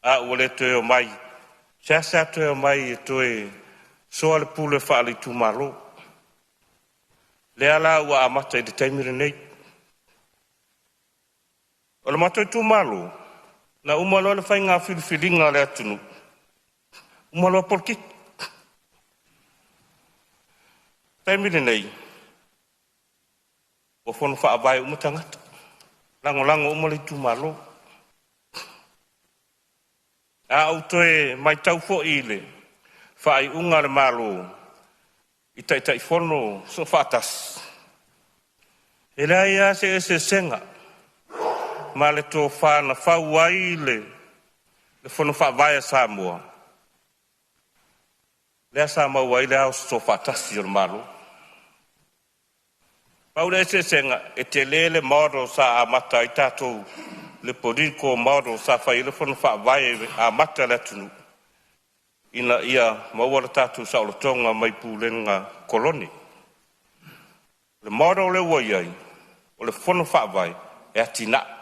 a ua le toe omai, seasea toe omai e toe soa le pule faale-itumalo. Lea la ua amata i le taimi lenei. O le matou itumalo, na uma loa le faiga filifiliga a le atunuu, uma loa polokiki. O le taimi lenei, ua fono faavae uma tagata, lagolago uma le itumalo. A ou toe matau foi i le faaiuga a le Malo i Taitaifono Soofaatasi, e leai lava se eseesega ma le tofa na fau ai le Fono Faavae a Samoa, lea sa maua ai le ao sosoofaatasi o le Malo. Pau le eseesega, e tele le model sa amata ai tatou, le political model sa fai ai le fono faavae e amata le atunuu ina ia maua le tatou saolotoga mai pulega kolone. O le model lea ua i ai, o le fono faavae e atinae.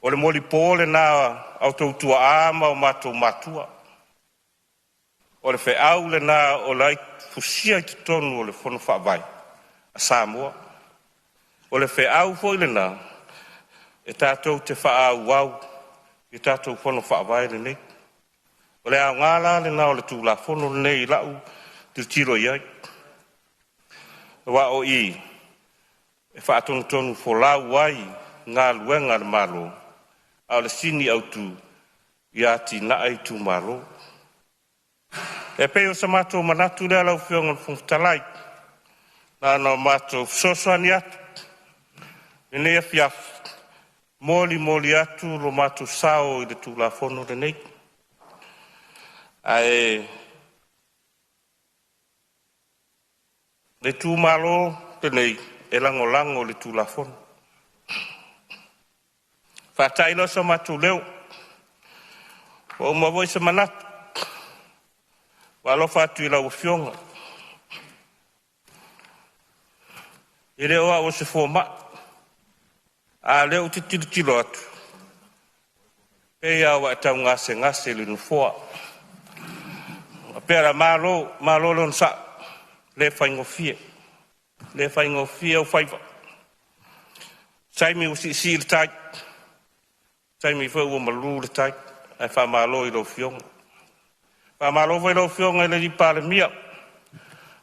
O le molipo lena a outou tuaa ma o matou matua. O le feau lena o la e fusia i totonu o le Fono Faavae a Samoa. O le feau foi lena e tatou te faaauau i tatou Fono Faavae lenei. O le aoga la lena o le Tulafono lenei i lau tilotilo i ai. Aua o i e faatonutonu folau ai galuega a le Malo, a o le sini autu ia atinae itumalo. E pei o se matou manatu lea lau Afioga i le Fofoga Fetalai, na ona matou fesoasoani atu i lenei afiafi, e molimoli atu lo matou sao i le Tulafono lenei. Ae o le itumalo lenei e lagolago i le Tulafono. Ona faatai lea o so matou leo, ua uma foi se manatu. Ua alofa atu i lau Afioga, e le o au o se fomai, a o lea ou te tilotilo atu, e pei lava ua e tau gasegase i le nofoa. Ou faapea o le a malo, malo le onosai, e le faigofie, le faigofie ou faiva. O se taimi ua siisii le tai, taimi foi ua malu le tai, ae faamalo i lau Afioga. Faamalo foi i lau Afioga i le Palemia,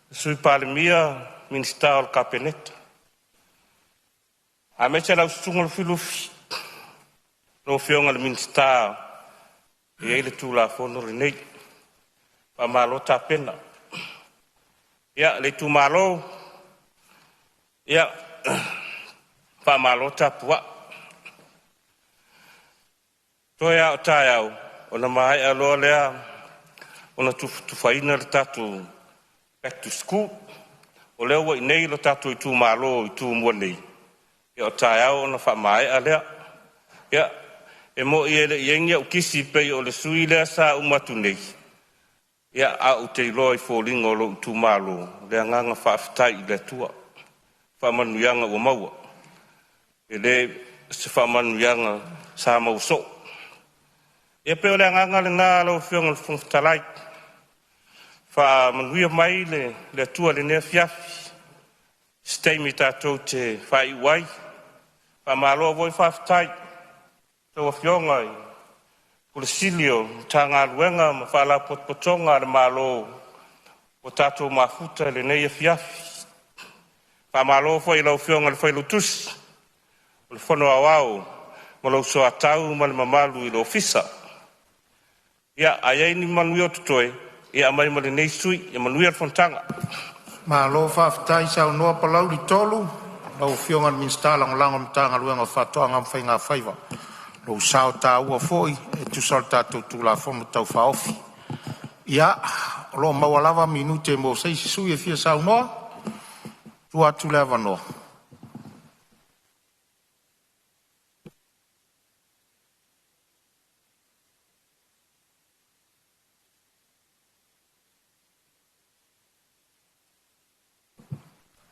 le Sui Palemia, Minisita o le Kapeneta, aemaise lau Susuga Lufilufi, lau Afioga i le Minisita e i ai le Tulafono lenei. Faamalo tapena. Ia, le itumalo, ia faamalo tapuai. Toe lava o taeao ona maea loa lea ona tufatufaina le tatou Back to School. O lea ua i inei lo tatou itumalo i Tumua nei, ia o taeao ona faamaea lea. Ia, e moni e le i i ai ni au kisi pei o le sui usufono lea sa uma atu nei, ia ae ou te iloa i foliga o lou itumalo le agaga faafetai i le Atua i faamanuiaga ua maua. E le o se faamanuiaga sa maua soo. Ia pei o le agaga lena lau Afioga i le Fofoga Fetalai, faamanuia mai le Atua i lenei afiafi, se taimi tatou te faaiu ai. Faamalo foi faafetai i a outou afioga i Ofisa Sili o Matagaluega ma Faalapotopotoga a le Malo ua tatou mafuta i lenei afiafi. Faamalo foi i lau Afioga i le Failautusi o le Fono Aoao ma lou soatau ma le mamalu i le Ofisa. Ia, a i ai ni manuia o totoe, ia aumai mo lenei sui usufono. Ia manuia le fonotaga. Malo faafetai saunoa Palauli 3, lau Afioga i le Minisita Lagolago o le Matagaluega o Faatoaga ma Faigafaiva. Lou sao taua foi e tusa o le tatou Tulafono Tau Faaofi. Ia, o lo o maua lava minute mo se isi sui usufono e fia saunoa. E tuu atu le avanoa.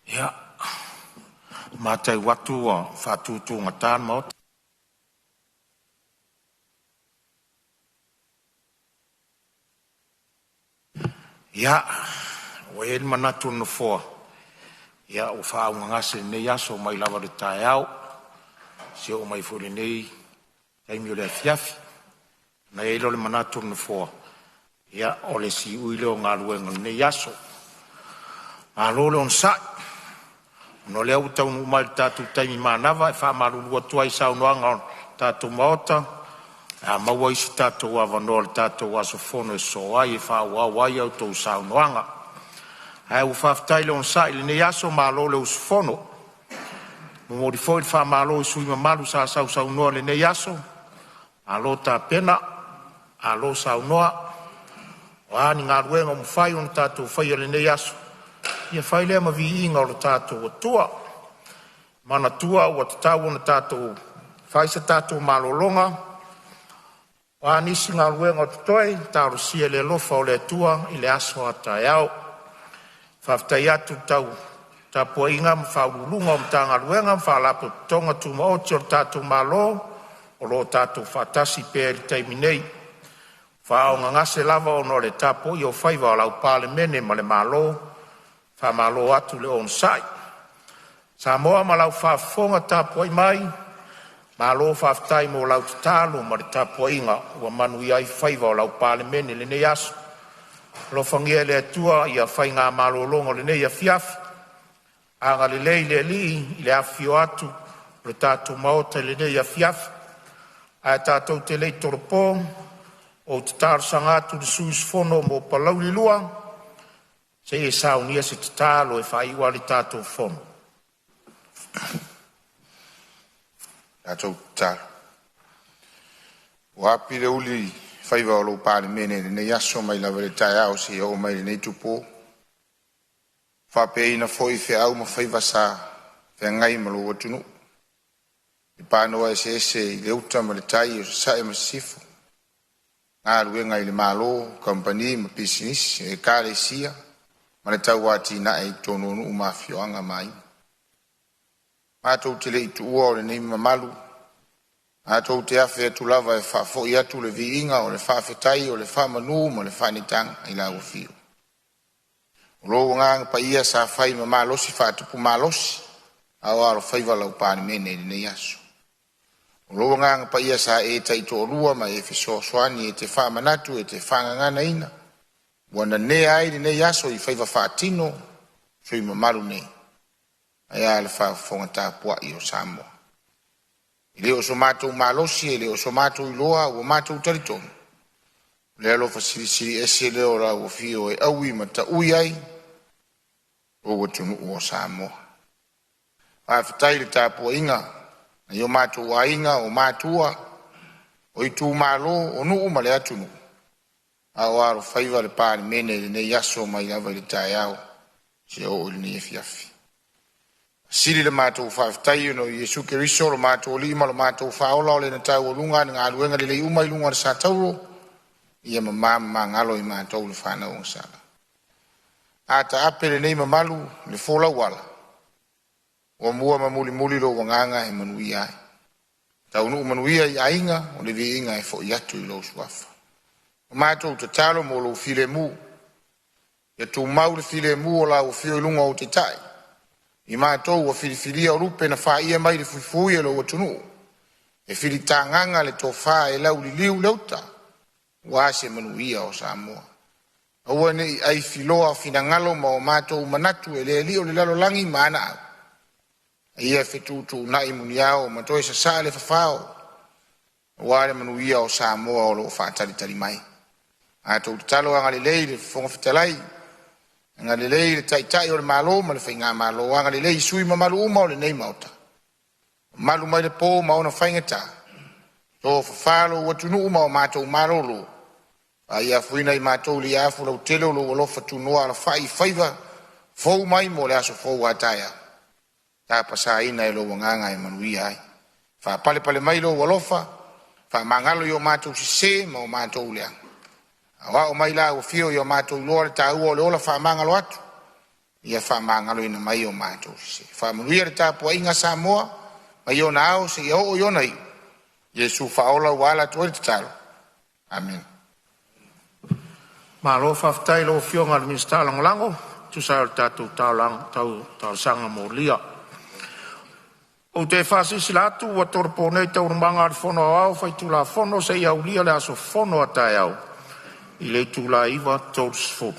Ia, matau atu ua faatutugata le Maota. Ia, ua i ai le manatu o le Nofoa, ia ua faaaugagase lenei aso mai lava i le taeao seia oo mai foi i lenei taimi o le afiafi. Ona i ai lea o le manatu o le Nofoa, ia o le siui lea o galuega o lenei aso. Malo le onosai, ona o lea ua taunuu mai i le tatou taimi manava, e faamalulu atu ai i saunoaga o le tatou Maota, o le a maua isi tatou avanoa o le tatou aso fono e sosoo ai e faaauau ai a outou saunoaga. Ae ua faafetai le onosai i lenei aso, malo le usufono. E momoli foi le faamalo i sui usufono mamalu sa sausaunoa i lenei aso, malo tapena, malo saunoa. O a ni galuega ua mafai ona tatou faia i lenei aso, ia fai lea ma viiga o lo tatou Atua. Manatua ua tatau ona tatou fai se tatou malologa, o a nisi galuega o totoe, talosia i le alofa o le Atua i le aso a taeao. E faafetai atu i le tapuaiga a Ofisa Sili o Pulega o Matagaluega ma Faalapotopotoga Tumaoti a le tatou Malo o lo o tatou faatasi pea i le taimi nei. Ua faaaaogagase lava ona o le tapuaia o faiva o lau Palemene ma le Malo, faamalo atu le onosai. Samoa ma lau faafofoga tapuai mai, malo faafetai mo lau tatalo ma le tapuaiga ua manuia ai faiva o lau Palemene i lenei aso. Alofagia e le Atua ia faiga malologa o lenei afiafi, agalelei le Alii i le afifio atu o le tatou Maota i lenei afiafi. Ae tatou te le i tolopo, ou te talosaga atu i le sui usufono mo Palauli 2 se i e saunia se tatalo e faaiu ai le tatou fono. Ua api le uli i faiva o lou Palemene i lenei aso mai lava i le taeao seia oo mai i lenei utupo, ua faapeaina foi feau ma faiva sa feagai ma lou atunuu i panoa eseese i le uta ma le tai o sasae ma sisifo, galuega i le malo, kamupani ma pisinisi, ekalesia ma le tauatinae i totonu o nuu ma afioaga ma aiga. Matou te le i tuua o lenei mamalu, matou te afe atu lava e faafoi atu le viiga o le faafetai o le faamanu ma le faaneetaga i lau afio. O lou agaga paia sa fai ma malosi faatupu malosi a o alofaiva lau Palemene i lenei aso. O lou agaga paia sa e taitoalua ma e fesoasoani e te faamanatu e te faagaganaina ua nanea ai lenei aso i faiva faatino sui usufono mamalu nei, ae a le faafofoga tapuai o Samoa. E le o so matou malosi, e le o so matou iloa, ua matou talitonu, o le alofa silisili ese lea o lau afio e aui ma taui ai lou atunuu o Samoa. Faafetai i le tapuaiga a o matou aiga, o matua, o itumalo, o nuu ma le atunuu a o alofaiva le Palemene i lenei aso mai lava i le taeao seia oo i lenei afiafi. Sili le matou faafetai ona o Iesu Keriso o lo matou Alii ma lo matou Faaola, o le na taualuga e galuega lelei uma i luga o le satauro, ia mama ma magalo i matou le fanau agasala. A taape lenei mamalu i le folau ala, muamua ma mulimuli lou agaga e manuia ai. Taunuu manuia i aiga, o le viiga e foi atu i lou suafa. O matou tatalo mo lou filemu, ia tumau le filemu o lau afio i luga o ou taitai. I matou ua filifilia o lupe na faia mai le fuifui e lou atunuu, e filitagaga le tofa e lauliliu le uta aua se manuia o Samoa. Aua ne i aifiloa finagalo ma o matou manatu e le alii o le lalolagi ma ana au, a ia fetuutuunai muniao ma toe sasaa le fafao aua le manuia o Samoa o lo o faatalitali mai. Matou tatalo agalelei i le Fofoga Fetalai, agalelei i le Taitai o le Malo ma le Faigamalo, agalelei i sui usufono mamalu uma o lenei Maota, mamalu mai le po ma ona faigata, tofafa lou atunuu ma o matou malolo, a ia afuina i matou le afu lautele o lou alofa tunoa alafai i faiva fou mai mo le aso fou a taeao, tapasaina e lou agaga e manuia ai. Faapalepale mai lou alofa, faamagalo i o matou sese ma o matou leaga. Aoao mai lau afio ia o matou iloa le taua o le ola faamagalo atu, ia faamagaloina mai o matou sese. Faamanuia le tapuaiga a Samoa mai ona ao seia oo i ona iu. Iesu faaola ua ala atu ai le tatalo. Amene. Malo faafetai i lau Afioga i le Minisita Lagolago e tusa ai o le tatou talosaga molia. Ou te faasilasila atu ua tolopo nei Taualumaga a le Fono Aoao Faitulafono seia aulia le aso fono a taeao i le itula e 9:30.